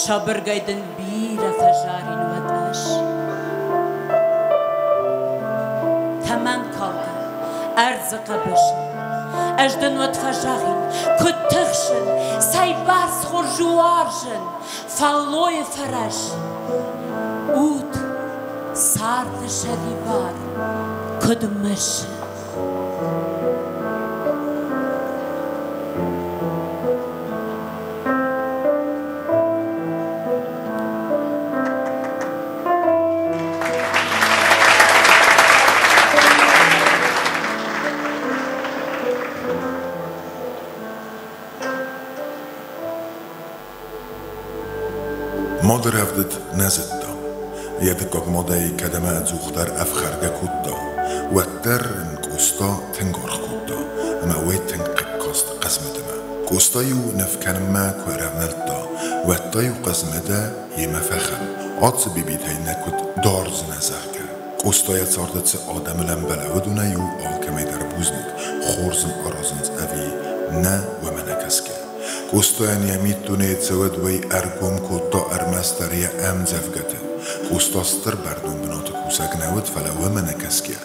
Сабыргай дын бирӕ фӕзарин уӕд ӕз. Тӕмӕн калгӕ, ӕрдзы хъӕбысы. Ӕз дын уӕд фӕзӕгъин, куыд тыхсын, цӕйбӕрц хорз уарзын, фӕллойы фӕрӕз. Уд царды сӕрибар куыд мысы. Мады рӕвдыд нӕ зыдта. Йӕ дыккаг мадӕй кӕд ӕмӕ ӕдзухдӕр ӕфхӕргӕ кодта, уӕддӕр ын Къоста тынг аргъ кодта ӕмӕ уый тынг хъыг каст Хъызмыдӕмӕ. Къоста-иу ныв кӕнынмӕ куы ӕрӕвнӕлдта, уӕд та-иу Хъызмыдӕ йемӕ фӕхыл, ацы бибитӕй нӕ куыд дардзынӕ, зӕгъгӕ. Къоста йӕ царды цы адӕмыл ӕмбӕлы, уыдонӕй-иу алкӕмӕй дӕр бузныг, хорз ын аразынц ӕви нӕ, уымӕ нӕ кӕсгӕ. Къостайӕн йӕ миддунейы цӕуӕд уый ӕргом кодта ӕрмӕстдӕр йӕ ӕмдзӕвгӕты. Къоста стыр бӕрнон бынаты кусӕг нӕ уыд, фӕлӕ уымӕ нӕ кӕсгӕ,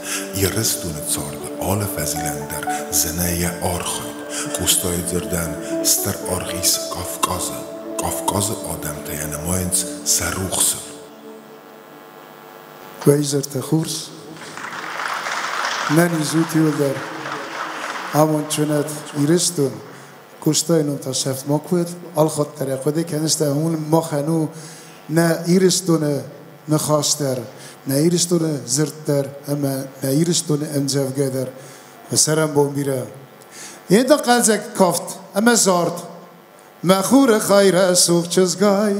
Ирыстоны царды алы фӕзилӕн дӕр зыны йӕ архайд. Къостайы дзырдӕн стыр аргъ ис Кавказы. Кавказы адӕмтӕ йӕ нымайынц сӕ рухсыл. Уӕ изӕртӕ хорз. Нӕ низ ут иуылдӕр. Амондджын уӕд Ирыстон. Къостайы ном та сӕфт макуы уӕд. Алхатт дӕр йӕ хъуыды кӕныс уым махӕн у нӕ Ирыстоны ныхас дӕр, нӕ Ирыстоны дзырд дӕр ӕмӕ нӕ Ирыстоны ӕмдзӕвгӕ дӕр. Цӕрӕнбон бирӕ. Йе хъӕлдзӕг кафт ӕмӕ зард. Мӕ хуры хай рӕсугъд чызгай.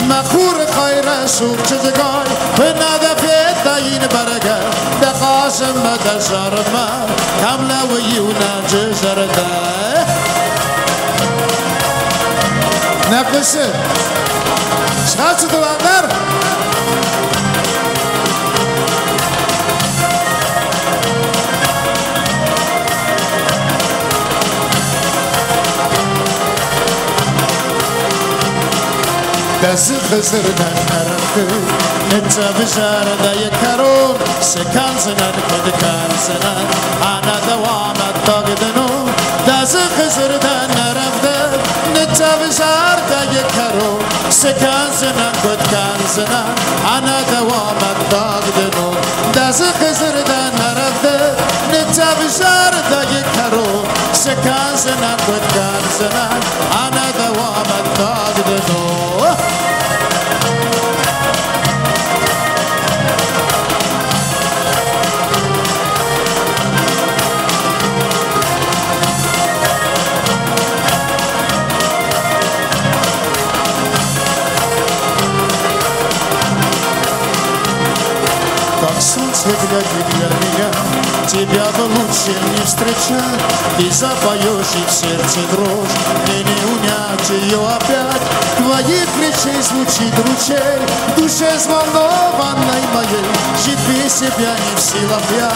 Мӕ хуры хай рӕсугъд чызгай, куы нӕ дӕ федтаин. ин бӕргӕ, Дӕ хъазынмӕ, дӕ зарынмӕ кӕм лӕууы иунӕджы зӕрдӕ. Нӕ хъуысы? Схӕцыд уӕлдӕр? Дӕ дзыхы дзырдӕн ӕрӕфты, Ныццӕвы зӕрдӕйы кӕрон, Цы кӕндзынӕн, куыд кӕндзынӕн, Ӕнӕ дӕу амӕттаг дын у. Дӕ дзыхы дзырдӕн ӕрӕфты, Ныццӕвы зӕрдӕйы кӕрон, Цы кӕндзынӕн, куыд кӕндзынӕн, Ӕнӕ дӕу амӕттаг дын у. Дӕ дзыхы дзырдӕн ӕрӕфты, Ныццӕвы зӕрдӕйы кӕрон, Цы кӕндзынӕн, куыд кӕндзынӕн, Ӕнӕ дӕу амӕттаг дын у. Как солнце глядит для меня, Тебя бы лучше не встречать. Ты запоешь, и в сердце дрожь, Мне не унять ее опять. Твоих речей звучит ручей В душе взволнованной моей. Жить без тебя не в силах я,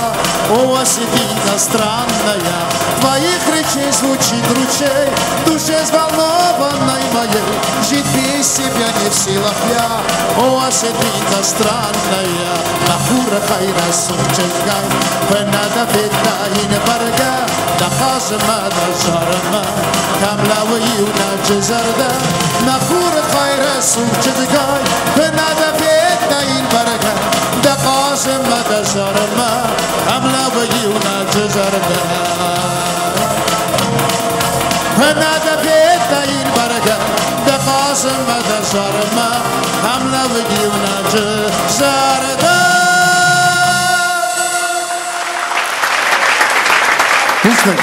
О, осетинка странная. Твоих речей звучит ручей В душе взволнованной моей. Жить без тебя не в силах я, О, осетинка странная. На хура хайра сумчегай, Пенада фета ин барга, Да хазма да зарма, Камла ваюна джезарда. На хура хайра сумчегай, Пенада фета ин барга, Да хазма да зарма, Камла ваюна джезарда. Пенада фета ин барга, Да хазма да зарма, Камла ваюна джезарда. Бузныг.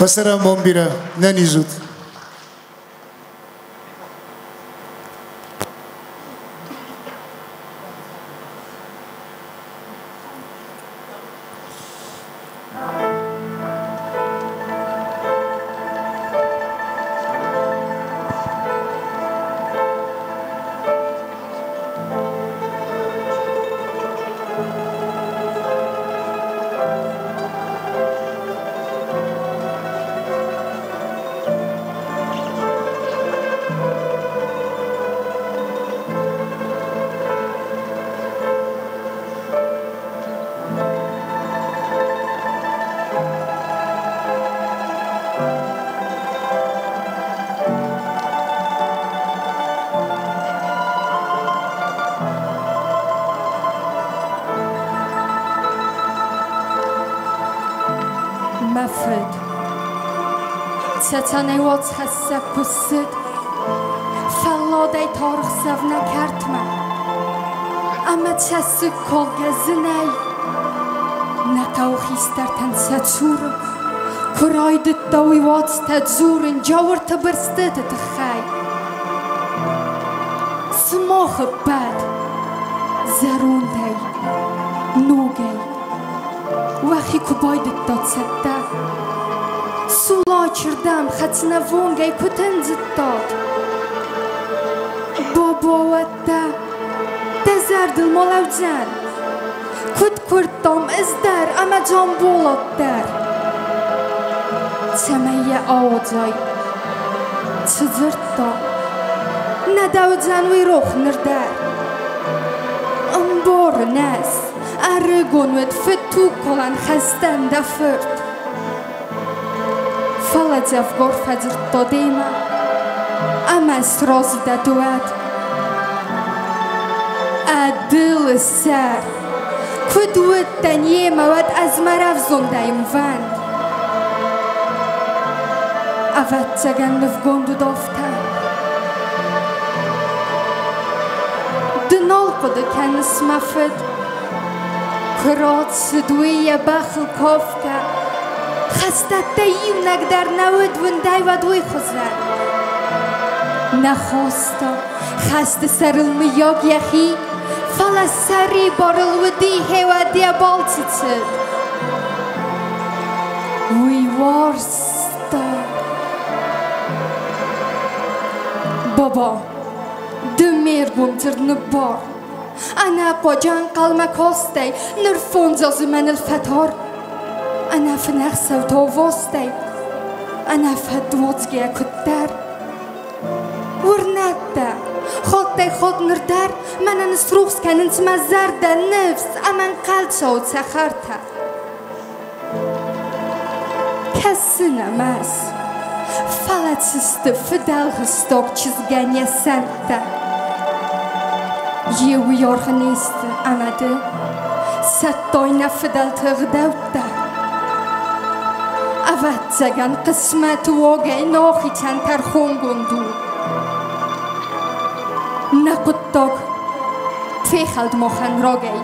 Уӕ цӕрӕнбон бирӕ, нӕниз ут. Мӕ фыд Цӕцӕнӕй уацхӕссӕг куы ссыд, Фӕлладӕй тархсӕв нӕ кӕртмӕ, Ӕмӕ цӕссыг калгӕ зынӕй Нӕ хъӕуы хистӕртӕн сӕ цуры Куы райдыдта уый уацтӕ дзурын Джауырты бырстыты тыххӕй. Сымах ӕппӕт зӕрондӕй, ногӕй Уӕхи куы байдыдтат цӕттӕ, Сулачырдӕм хӕцынӕввонгӕй куы тындзыдтат. Баба, уӕдта дӕ зӕрдыл ма лӕудзӕн, Куыд куырдтам ӕз дӕр ӕмӕ Джамболат дӕр, Цӕмӕй йӕ ауадзай, цы дзырдта, Нӕ дӕ уыдзӕн уый рох ныр дӕр. Ӕмбарын ӕз, ӕрыгон уыд фыдтугкалӕн хӕстӕн дӕ фырт. Фӕлӕ дзӕвгар фӕдзырдта демӕ ӕмӕ сразы дӕ ды уӕд. Ӕдылы сӕр, куыд уыдтӕн йемӕ, уӕд ӕз мӕ рӕвзондӕй мвӕнд. Ӕвӕццӕгӕн нывгонд уыд афтӕ. Ды нал хъуыды кӕныс, мӕ фыд, куы рацыд уый йӕ бӕхыл кафгӕ, Хӕстӕттӕй иунӕг дӕр нӕ уыд уындӕй уӕд уый хуызӕн. Нӕ хаста хӕсты сӕрыл мыййаг йӕхи, Фӕлӕ сӕрибарыл уыди гъеуӕд йӕ балцы цыд. Уый уарзта. Баба, ды ме ргом дзырд ныббар. Ӕнӕхъуаджы ӕнхъӕлмӕ кастӕй, ныр 5 азы мӕныл фӕтар. Ӕнӕфынӕхсӕв та вастӕй, ӕнӕфӕдуадзгӕ куыддӕр. Уырнӕд дӕ, хаттӕй-хатт ныр дӕр мӕнӕн срухс кӕнынц мӕ зӕрдӕ, ныфс ӕмӕ ӕнхъӕлцауы цӕхӕртӕ. Кӕсын ӕм ӕз, фӕлӕ цы сты фыдӕлгъыстаг чызгӕн йӕ сӕнттӕ? Йе уый аргъ не сты, ӕмӕ ды сӕттай нӕ фыдӕлты ӕгъдӕуттӕ. Ӕвӕццӕгӕн, хъысмӕты уагӕй нӕхицӕн тӕрхонгонд у. Нӕ хъуыддаг фехӕлд махӕн рагӕй,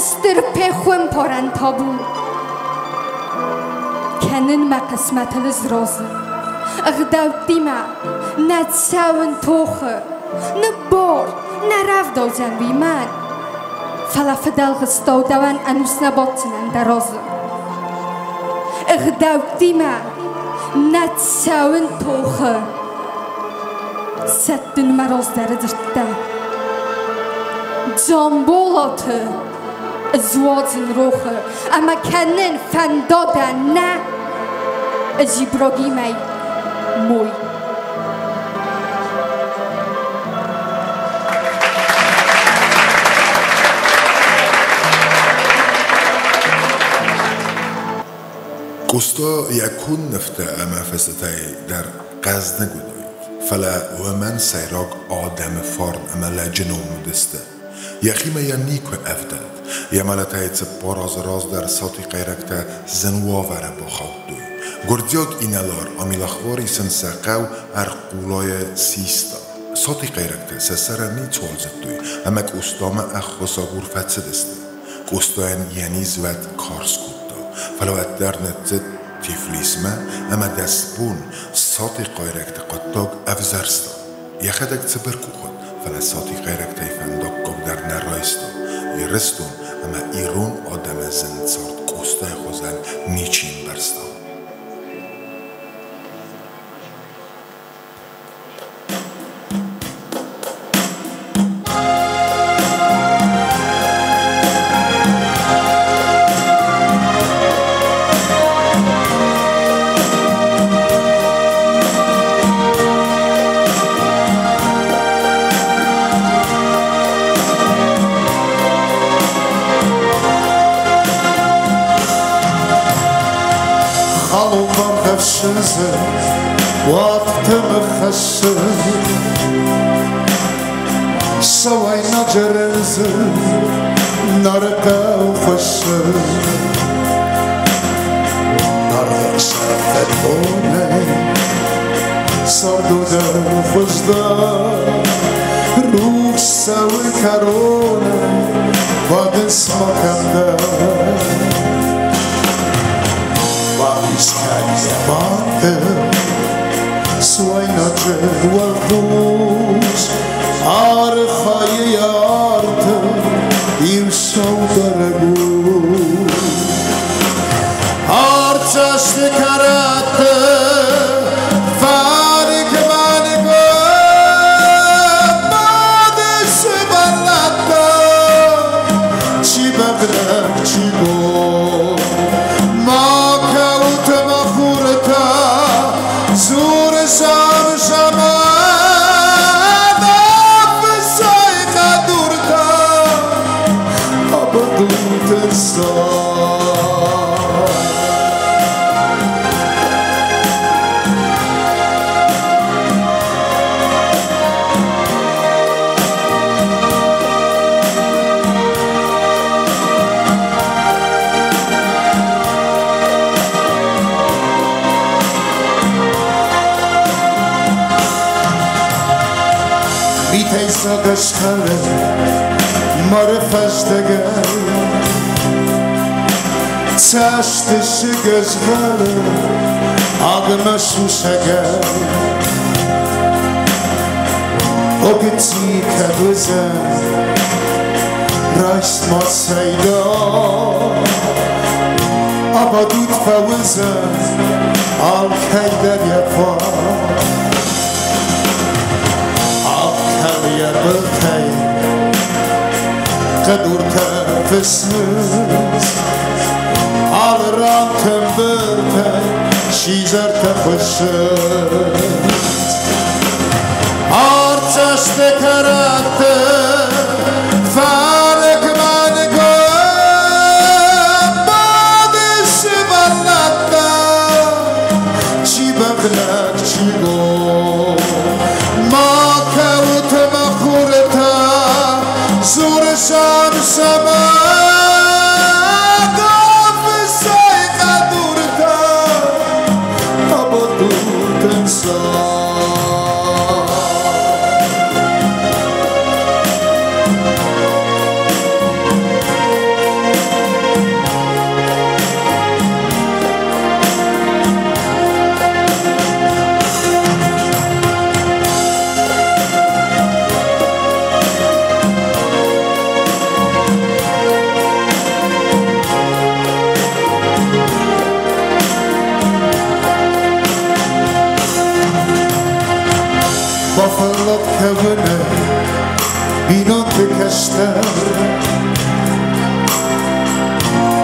стыр пехуымпарӕн табу. Кӕнын мӕ хъысмӕтыл ызразы, ӕгъдӕуттимӕ нӕ цӕуын тохы. Ныббар, нӕ рӕвдаудзӕн уый мӕн, фӕлӕ фыдӕлгъыстау дӕуӕн ӕнус нӕ баддзынӕн дӕ разы. Ӕгъдӕуттимӕ нӕ цӕуын тохы. Сӕттын мӕ раздӕры дзырдтӕ. Дзамболаты ӕз уадзын рохы ӕмӕ кӕнын фӕнда дӕ нӕ, ӕз Ибрагимӕй мой. Къоста йӕ конд нывтӕ ӕмӕ фыстытӕй дӕр хъӕздыг уыдаид, фӕлӕ уымӕн сӕйраг адӕмы фарн ӕмӕ лӕджы ном уыдысты. Йӕхимӕ йӕ никуы ӕвдӕлд. Йӕ мӕлӕтӕй 4 азы раздӕр сатихъайрӕгтӕ зын уавӕры бахаудтой. Гуырдзиаг инӕлар Амилахвари сын сӕ хъӕу ӕрхъулайы систа. Сатихъайрӕгтӕ сӕ сӕрӕн ницуал зыдтой ӕмӕ Къостамӕ ӕххуысагур фӕцыдысты. Къостайӕн йӕ низ уӕд карз кодта, фӕлӕ уӕддӕр ныццыд Тифлисмӕ ӕмӕ 10 бон сатихъайрӕгты хъуыддаг ӕвзӕрста. Йӕхӕдӕг цыбыркъух уыд, фӕлӕ сатихъайрӕгтӕй фӕндаггаг дӕр нӕ райста. Ирыстон ӕмӕ ирон адӕмы зын цард Къостайы хуызӕн ничи ӕмбӕрста. Халон уадтымы хӕссы, Сауайнаджы рындзы Нарыхъӕу хуыссы. Нары сӕрфӕдонӕй цардуды хуыздӕр, Рухс цӕуы кӕронӕй, бадынц ма кӕмдӕр. Бахиз кӕн йӕ мады цуайнаджы уӕлхъус, Архайы йӕ арты иу саударӕг ус. Артдзӕсты кӕрӕтты фӕрик мӕныг бады сывӕллӕттӕ, чи бӕгънӕг, чи гом. Ма кӕут, мӕ хуртӕ, дзуры сӕм сӕ мад, афыссай хъӕдуртӕ, абадут ӕнцад. Митӕй дзаг ӕсхъӕры мӕры фӕздӕгӕй, Цӕстысыг ызгъӕлы агмӕ сусӕгӕй. О, гыцци, кӕд уыдзӕн Райс-ма цӕйдӕр, Абадут фӕуыдзӕн алкӕй дӕр йӕ фаг. Алкӕм йӕ былтӕй хъӕдуртӕ фыцынц, Алы ран тымбылтӕй сидзӕртӕ хуыссынц. Артдзӕсты кӕрӕтты фӕрык мӕнгӕ бады сывӕллӕттӕ, чи бӕгънӕг, чи гом. Ма кӕут, мӕ хуртӕ, дзуры сӕм сӕ мад, Афыссай хъӕдуртӕ, абадут ӕнцад. Бафӕллад кӕуынӕй бинонты кӕстӕр,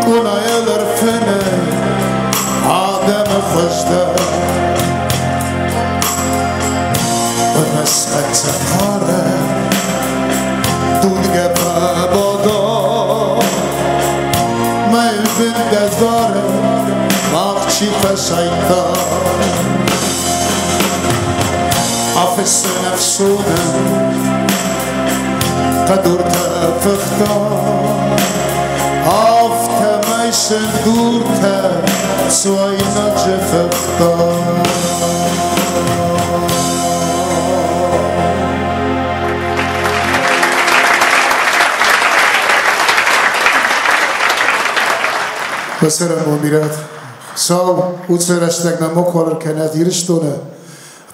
Къонайыл ӕрфынӕй адӕмы хуыздӕр. Бынӕсхӕццӕ хъарӕг, дудгӕ фӕбада, Мӕ бын дӕ зарӕг мах чи фӕсайдта. Афыссын ӕфсонӕн хъӕдуртӕ фыхта, Афтӕмӕй сын дуртӕ цуайнаджы фыхта. Köszönöm, Mirat. Хуыцау уыцы рӕстӕг нӕ макуал ӕркӕнӕд Ирыстоны.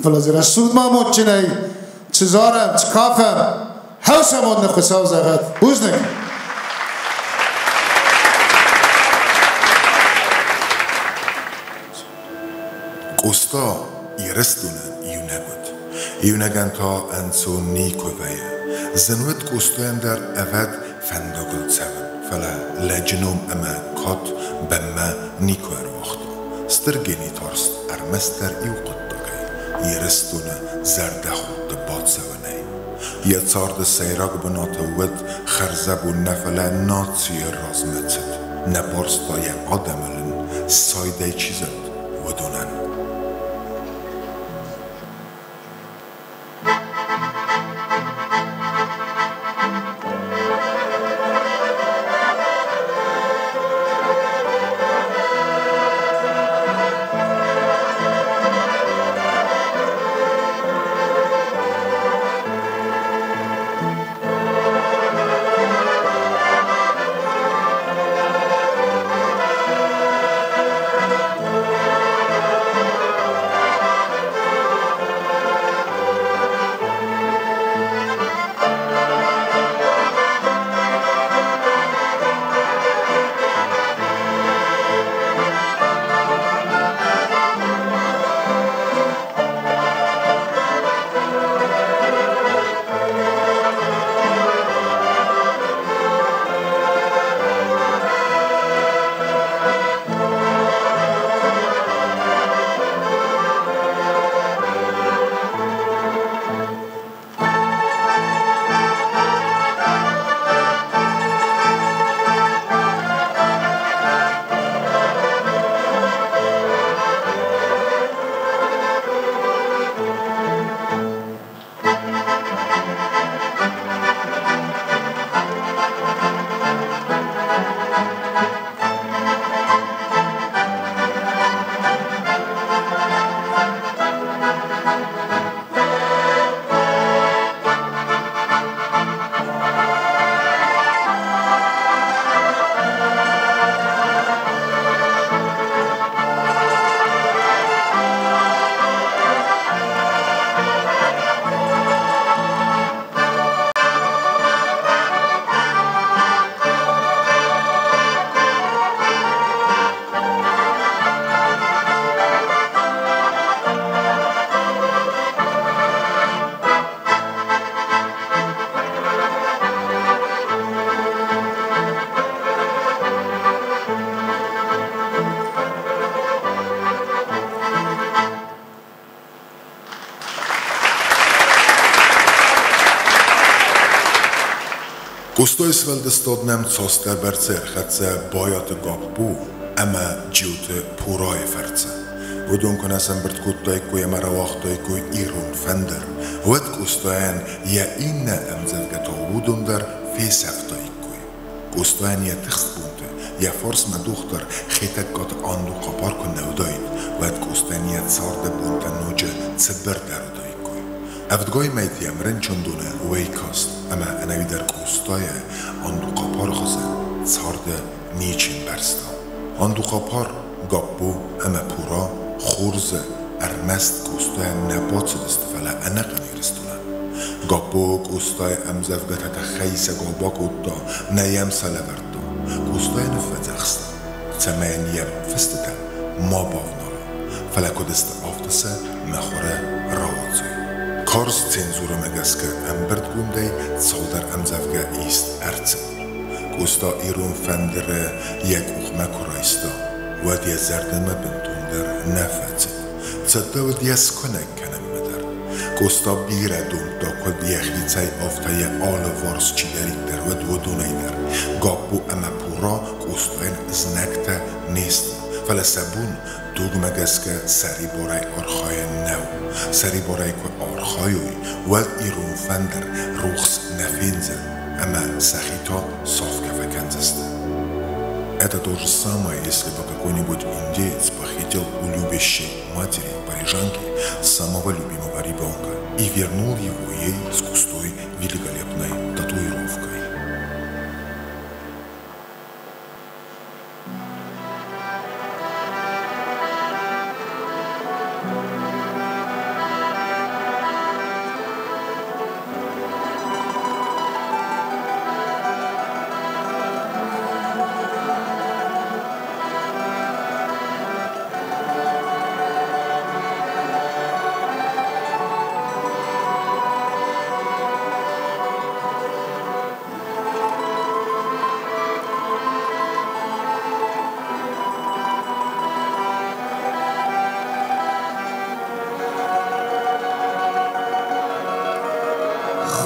Фӕлӕ дзы рӕсугъд ма амондджынӕй цы зарӕм, цы кафӕм, хӕс амонд Хуыцау зӕгъӕд. Бузныг! Къоста Ирыстонӕн иунӕг уыд. Иунӕгӕн та ӕнцон никуы вӕййы. Зын уыд Къостайӕн дӕр ӕвӕд фӕндагыл цӕуын, фӕлӕ лӕджы ном ӕмӕ кад бынмӕ никуы ӕруагъта. Стыр гени тарст ӕрмӕстдӕр иу хъуыддагӕй – Ирыстоны зӕрдӕхудты бацӕуынӕй. Йӕ царды сӕйраг бынаты уыд хӕрзӕбон нӕ, фӕлӕ нацийы размӕцыд. Нӕ барста йӕ адӕмыл ын сайдӕй чи зылд, уыдонӕн. Къостайы сфӕлдыстад нӕм цасдӕрбӕрцӕй ӕрхӕццӕ Байаты Гаппо ӕмӕ Джиоты Пурайы фӕрцы. Уыдон куы нӕ сӕмбырд кодтаиккой ӕмӕ рауагътаиккой Ирон фӕндыр, уӕд Къостайӕн йӕ иннӕ ӕмдзӕвгӕтӕ уыдон дӕр фесӕфтаиккой. Къостайӕн йӕ тыхст бонты йӕ фарсмӕ дохтыр Хетӕгкаты Андухъапар куы нӕ уыдаид, уӕд Къостайӕн йӕ царды бонтӕ ноджы цыбырдӕр уыдаиккой. Ӕвдгай мӕйты йӕм рынчындоны уӕй каст, ӕмӕ ӕнӕуи дӕр Къостайы Андухъапары хуызӕн царды ничи мбӕрста. Андухъапар, Гаппо ӕмӕ Пура хорзы ӕрмӕст Къостайӕн нӕ бацыдысты, фӕлӕ ӕнӕхъӕн Ирыстонӕн. Гаппо Къостайы ӕмдзӕвгӕтӕ тыххӕйисӕгау бакодта, нӕ йӕм сӕ лӕвӕрдта. Къостайы ныффӕдзӕхста, цӕмӕй йын йӕ фыстытӕм ма бавнала, фӕлӕ куыд сты, афтӕ сӕ мыхуыры рауадзой. Карз цензурӕмӕ гӕсгӕ ӕмбырдгондӕй цалдӕр ӕмдзӕвгӕ ист ӕрцыд. Къоста Ирон фӕндыр-ы йӕ къухмӕ куы райста, уӕд йӕ зӕрдӕмӕ бынтондӕр нӕ фӕцыд. Цӕттӕ уыд йӕ скуынӕг кӕнынмӕ дӕр. Къоста бирӕ домдта куыд йӕхицӕй, афтӕ йӕ алыварс чидӕриддӕр уыд, уыдонӕй дӕр. Гаппо ӕмӕ Пура Къостайӕн знӕгтӕ не сты, фӕлӕ сӕ бон дугмӕ гӕсгӕ сӕрибарӕй архайӕн нӕу. Сӕрибарӕй куы архайой, уӕд Ирон фӕндыр рухс нӕ фендзӕн ӕмӕ сӕхи та сафгӕ фӕкӕндзысты. Это то же самое, если бы какой-нибудь индеец похитил у любящей матери парижанки самого любимого ребенка и вернул его ей с густой великолепной татуировкой.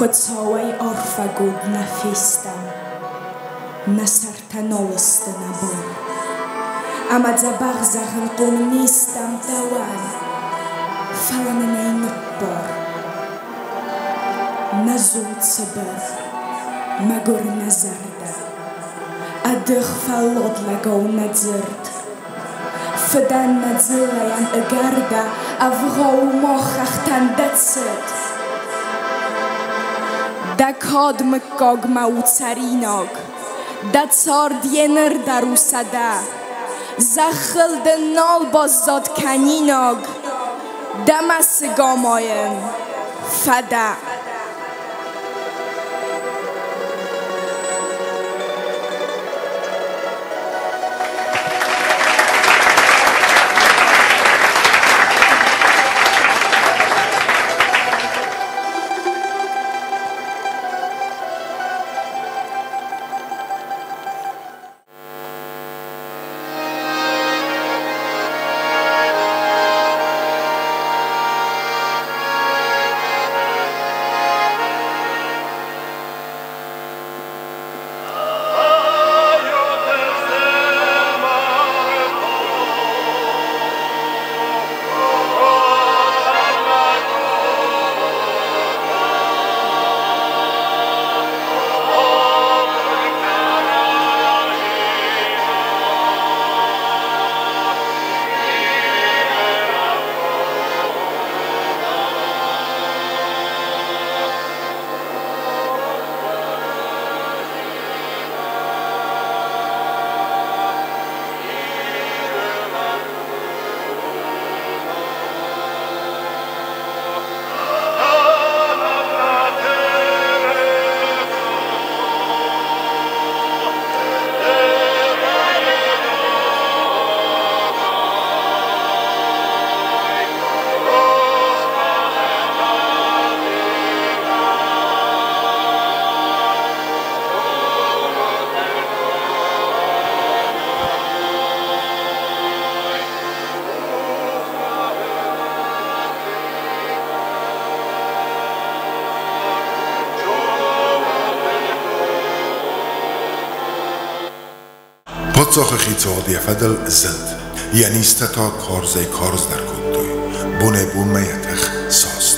Хуыцауӕй арфӕгонд нӕ фестӕм, Нӕ сӕртӕ нал сты нӕ бар. Ӕмӕ дзӕбӕх зӕгъынхъом не стӕм дӕуӕн, Фӕлӕ нын ӕй ныббар. Нӕ зонд цыбыр, мӕгуыр нӕ зӕрдӕ, Ӕдых фӕллад лӕгау нӕ дзырд. Фыдӕн нӕ дзыллӕйӕн ӕгӕр дӕ, Ӕвгъау у мах хӕхтӕн дӕ цыд. Дӕ кад мыггагмӕ у цӕринаг, Дӕ цард йеныр дӕр у сӕдӕ. Зӕххыл дын нал баззад кӕнинаг, Дӕ мӕсыг амайын фӕдӕ. Паддзахы хицауад йӕ фӕдыл зылд, йӕ низтӕ та карзӕй-карздӕр кодтой, бонӕй-бонмӕ йӕ тых саст.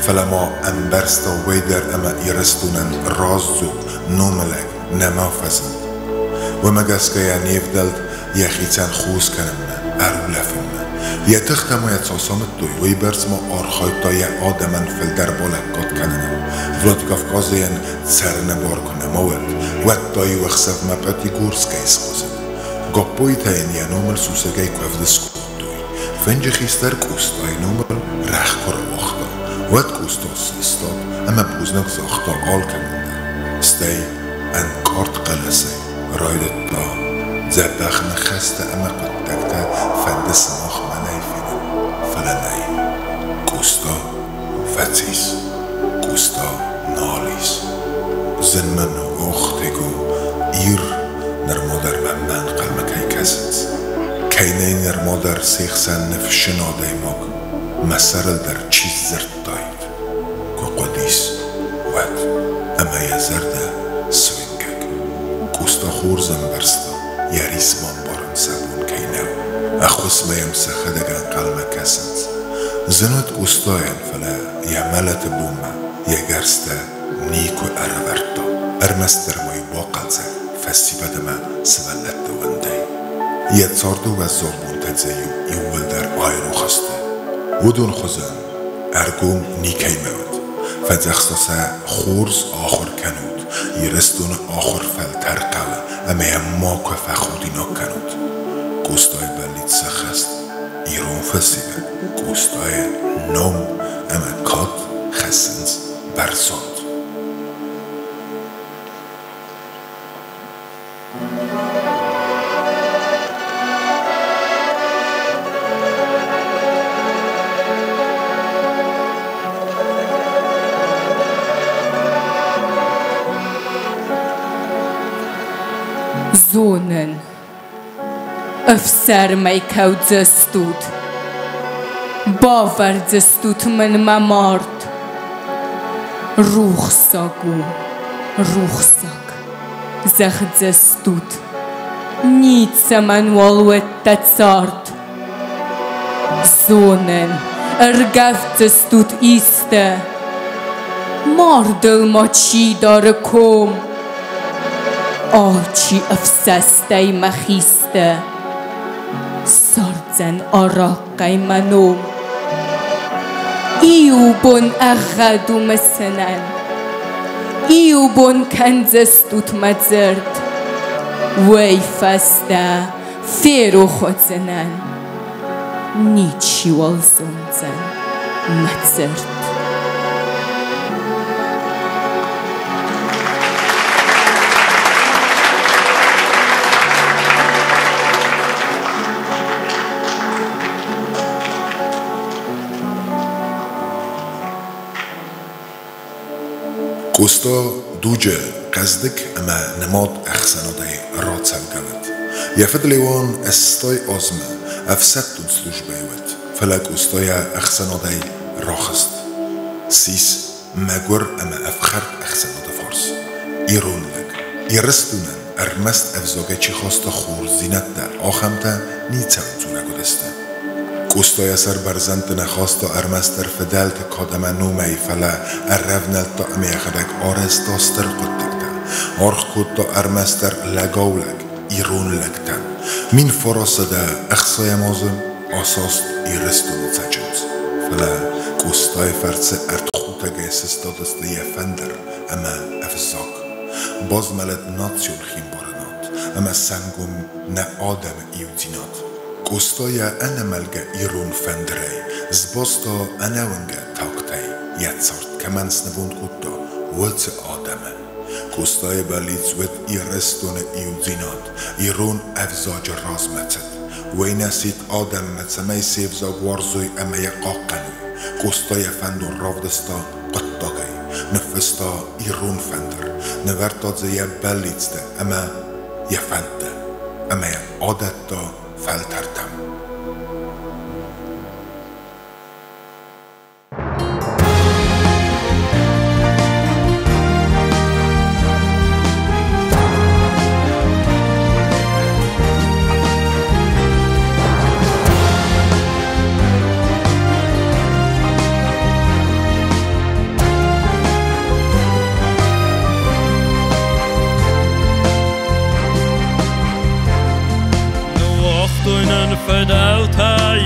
Фӕлӕ ма ӕмбӕрста уый дӕр ӕмӕ Ирыстонӕн раздзог, номылӕг нӕма фӕзынд. Уымӕ гӕсгӕ йӕ не вдӕлд йӕхицӕн хос кӕнынмӕ, ӕрулӕфынмӕ. Йӕ тыхтӕ ма йӕ цас амыдтой, уыйбӕрц ма архайдта йӕ адӕмӕн фылдӕр балӕггад кӕныныл. Владикавказы йын цӕрыны бар куы нӕма уыд, уӕд та-иу ӕхсӕвмӕ Пятигорскӕй схъуызыд. Гаппоитӕ йын йӕ номыл сусӕгӕй куывд скодтой. Фынджы хистӕр Къостайы номыл рӕгъ куы рауагъта, уӕд Къоста сыстад ӕмӕ бузныг загъта алкӕмӕн дӕр. Стӕй ӕнкъард хъӕлӕсӕй райдыдта: Дзӕбӕх ныхӕстӕ ӕмӕ хъуыддӕгтӕ фӕнды сымах мӕнӕй фенын, фӕлӕ нӕй. Къоста фӕцис. Къоста нал ис. Зын мын у, ох, Тего, Ир нырма дӕр мӕнмӕ ӕнхъӕлмӕ кӕй кӕсынц. Кӕй нӕй нырма дӕр се хсӕн ныфсджын адӕймаг, мӕ сӕрыл дӕр чи сдзырдтаид, куы хъуыдис, уӕд. Ӕмӕ йӕ зӕрдӕ суынгӕг. Къоста хорз ӕмбӕрста, йӕ рис бамбарын сӕ бон кӕй нӕу. Ӕххуысмӕ йӕм сӕхӕдӕг ӕнхъӕлмӕ кӕсынц. Зын уыд Къостайӕн, фӕлӕ йӕ мӕлӕты бонмӕ йӕ гӕрзтӕ никуы ӕрӕвӕрдта. Ӕрмӕстдӕр ма-иу бахъӕлдзӕг фӕсивӕд ӕмӕ сывӕллӕтты уындӕй. Йӕ царды уӕззау бонтӕ дзы-иу иууылдӕр айрох сты. Уыдон хуызӕн ӕргом никӕимӕ уыд. Фӕдзӕхста сӕ хорз ахуыр кӕнут, Ирыстоны ахуыр фӕлтӕр хъӕуы ӕмӕ йӕ макуы фӕхудинаг кӕнут. Къостайы бӕллиц сӕххӕст. Ирон фӕсивӕд Къостайы ном ӕмӕ кад хӕссынц бӕрзонд. Зонын, ӕфсӕрмӕй кӕудзыстут, бавӕрдзыстут мын мӕ мард. Рухсаг у, рухсаг, зӕгъдзыстут, ницӕмӕнуал уӕд дӕ цард. Зонын, ӕргӕвддзыстут исты, мардыл ма чи дары ком. Алчи ӕфсӕстӕй мӕ хисты, цӕрдзӕн арахъхъӕй мӕ ном. Иу бон ӕгъгъӕд у мысынӕн, иу бон кӕндзыстут мӕ дзырд, уый фӕстӕ ферох уыдзынӕн, ничиуал зондзӕн мӕ дзырд. Къоста дуджы хъӕздыг ӕмӕ нымад ӕхсӕнадӕй рацӕугӕ уыд. Йӕ фыд Леуан 80 азмӕ ӕфсӕддон службӕйы уыд, фӕлӕ Къоста йӕ ӕхсӕнадӕй рахызт. Ссис мӕгуыр ӕмӕ ӕфхӕрд ӕхсӕнады фарс. Ирон лӕг. Ирыстонӕн ӕрмӕст ӕвзагӕй чи хаста хорздзинӕдтӕ, ахӕмтӕ ницӕуыл дзурӕг уыдысты. Къоста йӕ сӕр бӕрзӕндты нӕ хаста ӕрмӕстдӕр фыдӕлты кад ӕмӕ номӕй, фӕлӕ ӕрӕвнӕлдта ӕмӕ йӕхӕдӕг арӕзта стыр хъуыддӕгтӕ. Аргъ кодта ӕрмӕстдӕр лӕгаулӕг, ирон лӕгтӕн. 1960 азы асаст Ирыстоны цӕджындз. Фӕлӕ Къостайы фӕрцы ӕртхутӕгӕй сыстадысты йӕ фӕндыр ӕмӕ ӕвзаг. Базмӕлыд национ химбарынад ӕмӕ сӕнгом нӕ адӕмы иудзинад. Къоста йӕ ӕнӕмӕлгӕ ирон фӕндырӕй сбаста ӕнӕуынгӕ тагтӕй йӕ цард кӕмӕн снывонд кодта, уыцы адӕмы. Къостайы бӕллиц уыд Ирыстоны иудзинад, ирон ӕвзаджы размӕцыд. Уый нӕ сидт адӕммӕ, цӕмӕй се взаг уарзой ӕмӕ йӕ хъахъхъӕной. Къоста йӕ фӕндон равдыста хъуыддагӕй, ныффыста ирон фӕндыр, нывӕрдта дзы йӕ бӕллицтӕ ӕмӕ йӕ фӕндтӕ, ӕмӕ йӕ адӕтта фӕлтӕртӕм.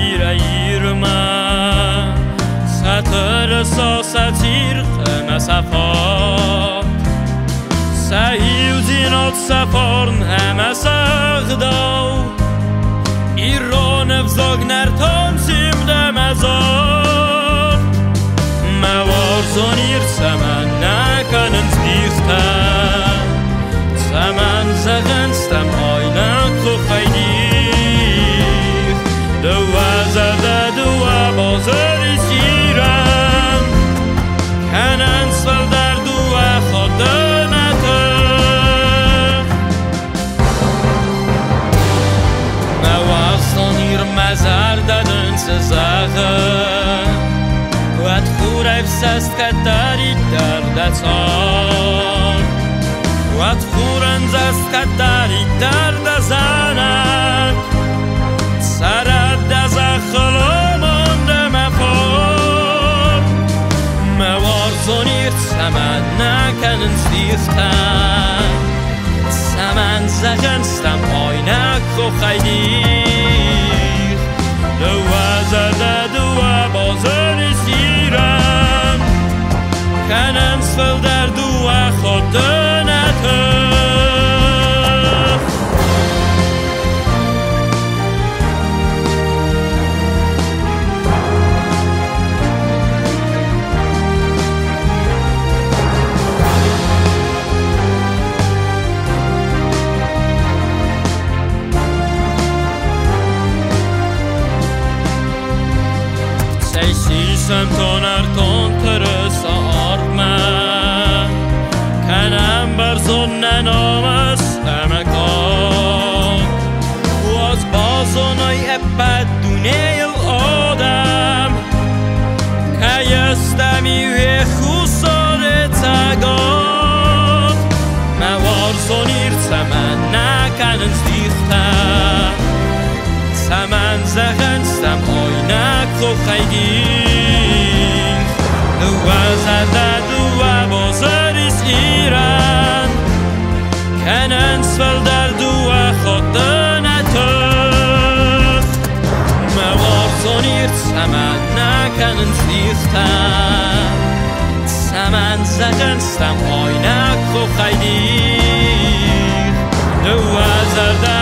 Ирӕй Ирмӕ, сӕ тырыса, сӕ цирхъ ӕмӕ сӕ фат, сӕ иудзинад, сӕ фарн ӕмӕ сӕ гъдау, ирон ӕвзаг, нӕртон симд ӕмӕ зард. Мӕ уарзон Ир, цӕмӕн нӕ кӕнынц дихтӕ, цӕмӕн зӕгъынц дӕм айнӕг къухӕй дих? Дыууӕ зӕрдӕ, дыууӕ базыр ис Ирӕн, кӕнынц фылдӕр дыууӕ хатты нӕ тых. Мӕ уарзон Ир, мӕ зӕрдӕ дын цы зӕгъы, уӕд хурӕй фсӕст кӕддӕриддӕр дӕ цард, уӕд хурӕндзаст кӕддӕриддӕр дӕ зӕнӕг, цӕрӕд дӕ зӕххыл амонд ӕмӕ фарн. Мӕ уарзон Ир, цӕмӕн нӕ кӕнынц дихтӕ, цӕмӕн зӕгъынц дӕм айнӕг къухӕй дих? Дыууӕ зӕрдӕ, дыууӕ базыр ис Ирӕн, кӕнынц фылдӕр дыууӕ хатты нӕ тых. Цӕй сисӕм нӕртон тырыса арвмӕ, кӕнӕм бӕрзонд нӕ намыс ӕмӕ кад. Уадз базоной ӕппӕт дунейыл адӕм, кӕй ыстӕм иу Хуссары цӕгат. Мӕ уарзон Ир, цӕмӕн нӕ кӕнынц дихтӕ, цӕмӕн зӕгъынц дӕм айнӕг къухӕй дих? Дыууӕ зӕрдӕ, дыууӕ базыр ис Ирӕн, кӕнынц фылдӕр дыууӕ хатты нӕ тых. Мӕ уарзон Ир, цӕмӕн нӕ кӕнынц дихтӕ, цӕмӕн зӕгъынц дӕм айнӕг къухӕй дих? Дыууӕ зӕрдӕ,